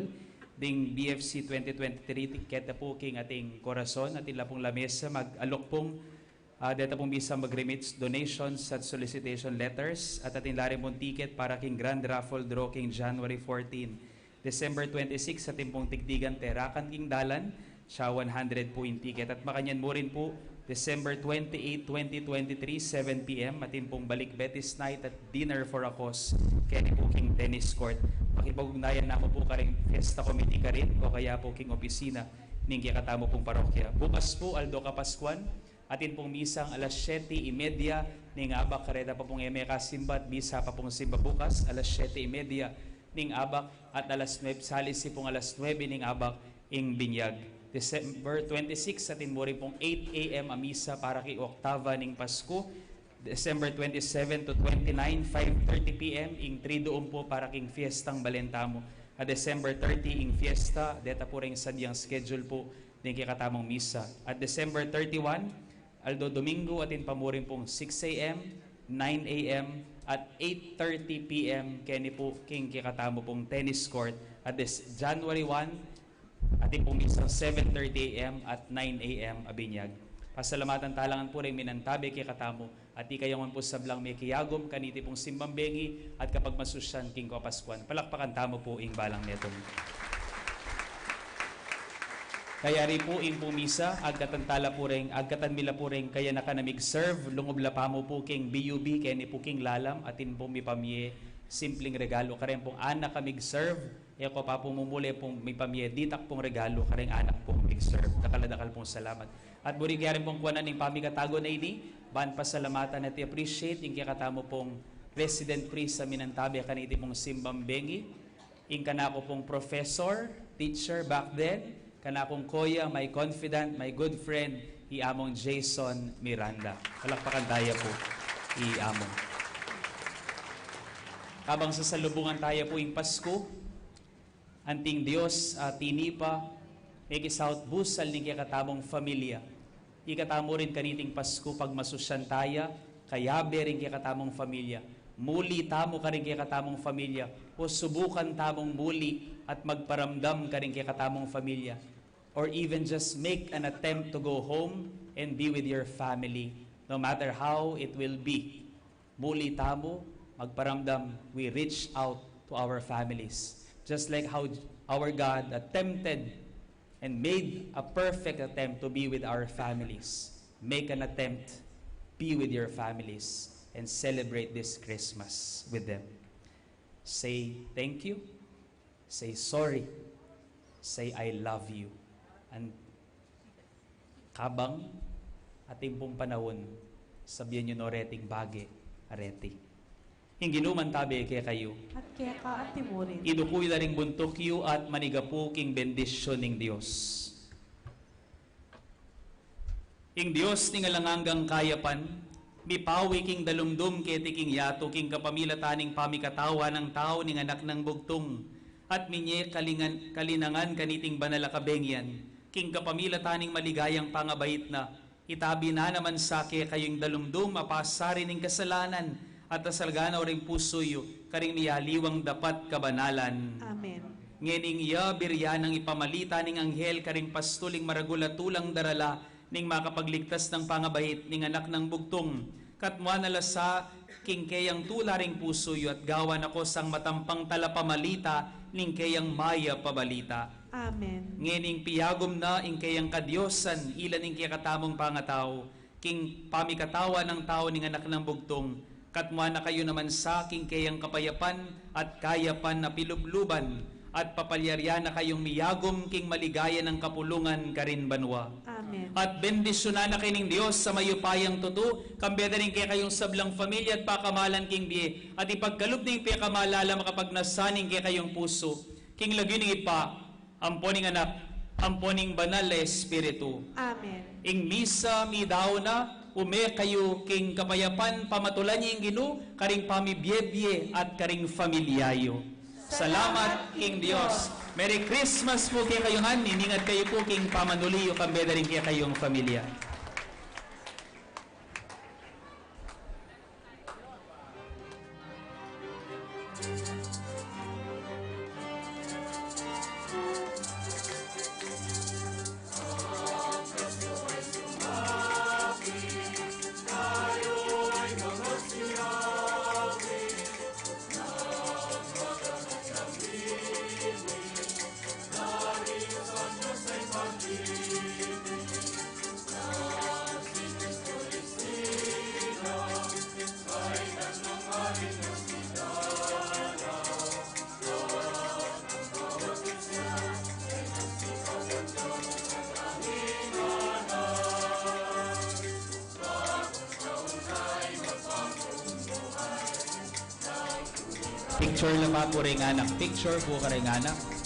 ding B F C twenty twenty-three, keta pu king ating korason, atin la pung lamesa, mag-alok pung, ah, deta pung bisa mag-remits, donations at solicitation letters, at atin la rin pung ticket para king grand raffle draw king January fourteen. December twenty-six, atin pung Tigdigan Terakan king Dalan, siya one hundred pu ing ticket. At makanyan mu rin pu, December twenty-eight, twenty twenty-three, seven P M, atin pung Balik Betis Night at Dinner for a Cause, keni pu king tennis court. Pakipag-ugnayan na mu pu karing fiesta committee karin o kaya pu king opisina ning kekatamu pung parokya. Bukas pu, aldo Kapaskuan, atin pung misang alas siyete y media ning abak, kareta pa pung e mekasimba at misa pa pung simba bukas, alas siyete y media ning abak, at alas nuebe, salisi pung alas nuebe ning abak ing binyag. December twenty-six, atin mu rin pung eight A M a misa para king oktava ning Pasku. December twenty-seven to twenty-nine, five thirty P M ing Triduum pu para king fiestang balen tamu. At December thirty ing fiesta, deta pu ring sadyang schedule pu ning kekatamung misa. At December thirty-one, aldo Domingo, atin pa mu rin pung six A M, nine A M, at eight thirty P M keni pu king kekatamu pung tennis court. At this January one, atin pung misang seven thirty A M at nine A M a binyag. Pasalamatan ta la ngan pu ring minantabe kekatamu, at ikayu man pu sablang mekiyagum kaniti pung simbang bengi at kapagmasusyan king Kapaskuan. Palakpakan tamu pu ing balang metung. Kayari pu ing pung misa, agkatan ta la pu ring, agkatan mi la pu ring kayanakan a mig-serve, lungub la pa mu pu king B U B, keni pu king lalam, atin pung mipamie simpling regalo kareng pung anak a mig-serve, e ko pa pu mumule pung mipamie ditak pung regalo kareng anak pung mig-serve. Dakal a dakal pung salamat. At buri kaya rin pung kuanan ing pamikatagun a ini, ban pasalamatan at i-appreciate ing kekatamu pung resident priest a minantabe kaniti pung simbang bengi, ing kanaku pung professor, teacher back then, kanakung koya, my confidant, my good friend, i Among Jason Miranda. Palakpakan taya pu i Among. Kabang sasalubungan taya pu ing Pasku, anting Dios a tinipa, mekisaut busal ning kekatamung familia. Ikatamu rin kaniting Pasku, pagmasusyan taya, kayabe ring kekatamung familia. Muli tamu karing kekatamung familia, o subukan tamung muli at magparamdam karing kekatamung familia. Or even just make an attempt to go home and be with your family, no matter how it will be. Muli tamu magparamdam, we reach out to our families. Just like how our God attempted and made a perfect attempt to be with our families, make an attempt, be with your families, and celebrate this Christmas with them. Say thank you. Say sorry. Say I love you. And kabang atin pung panaun, sabian yu no reting bage a reti. Ing Ginu mantabe kekayu. At keka antimurin. Iduku yu la ring buntuk yu at manigapu king bendisyun ning Dios. Ing Dios ning alang anggang kayapan, mipawi king dalumdum keti king yatu king kapamilatan ning pamikatawan nang tau ning Anak nang Bugtung, at minye kalingan, kalinangan kaniting banal a kabengian, king kapamilatan ning maligayang pangabait na, itabi na naman sa kekayu ing dalumdum a pasari ning kasalanan, at asalgan na ring pusu yu karing miyaliwang dapat kabanalan. Amen. Ngening iya biryan nang ipamalita ning anghel karing pastul ing maragul a tulang darala ning makapagligtas nang pangabait ning Anak nang Bugtung. Katmuan na la sa king keyang tula ring pusu yu at gawan na ko sang matampang talapamalita ning keyang mayap a balita. Amen. Ngening piyagum na ing keyang kadiosan, ila ning kekatamung pangatau, king pamikatawan nang tau ning Anak nang Bugtung, katmuan na kayu naman sa king keyang kapayapan at kayapan a pilubluban, at papalyarian na kayung miyagum king maligaya nang kapulungan karin banua. Amen. At bendisyunan na kayu ning Dios a mayupayang tutu, kambe da ring kekayung sablang familia at pakamalan king bie, at ipagkalub ning pekamalala makapagnasan ning kekayung pusu, king lagyu ning Ibpa, ampo ning Anak, ampo ning Banal a Espiritu. Amen. Ing misa midaun na, ume kayu king kapayapan, pamatulan yu ing Ginu karing pamibiebie at karing familia yu. Salamat king Dios. Merry Christmas pu kekayu ngan, iningat kayu pu king pamanuli yu kambe da ring kekayung familia. Picture la pa pu reng anak. Picture pu kareng anak.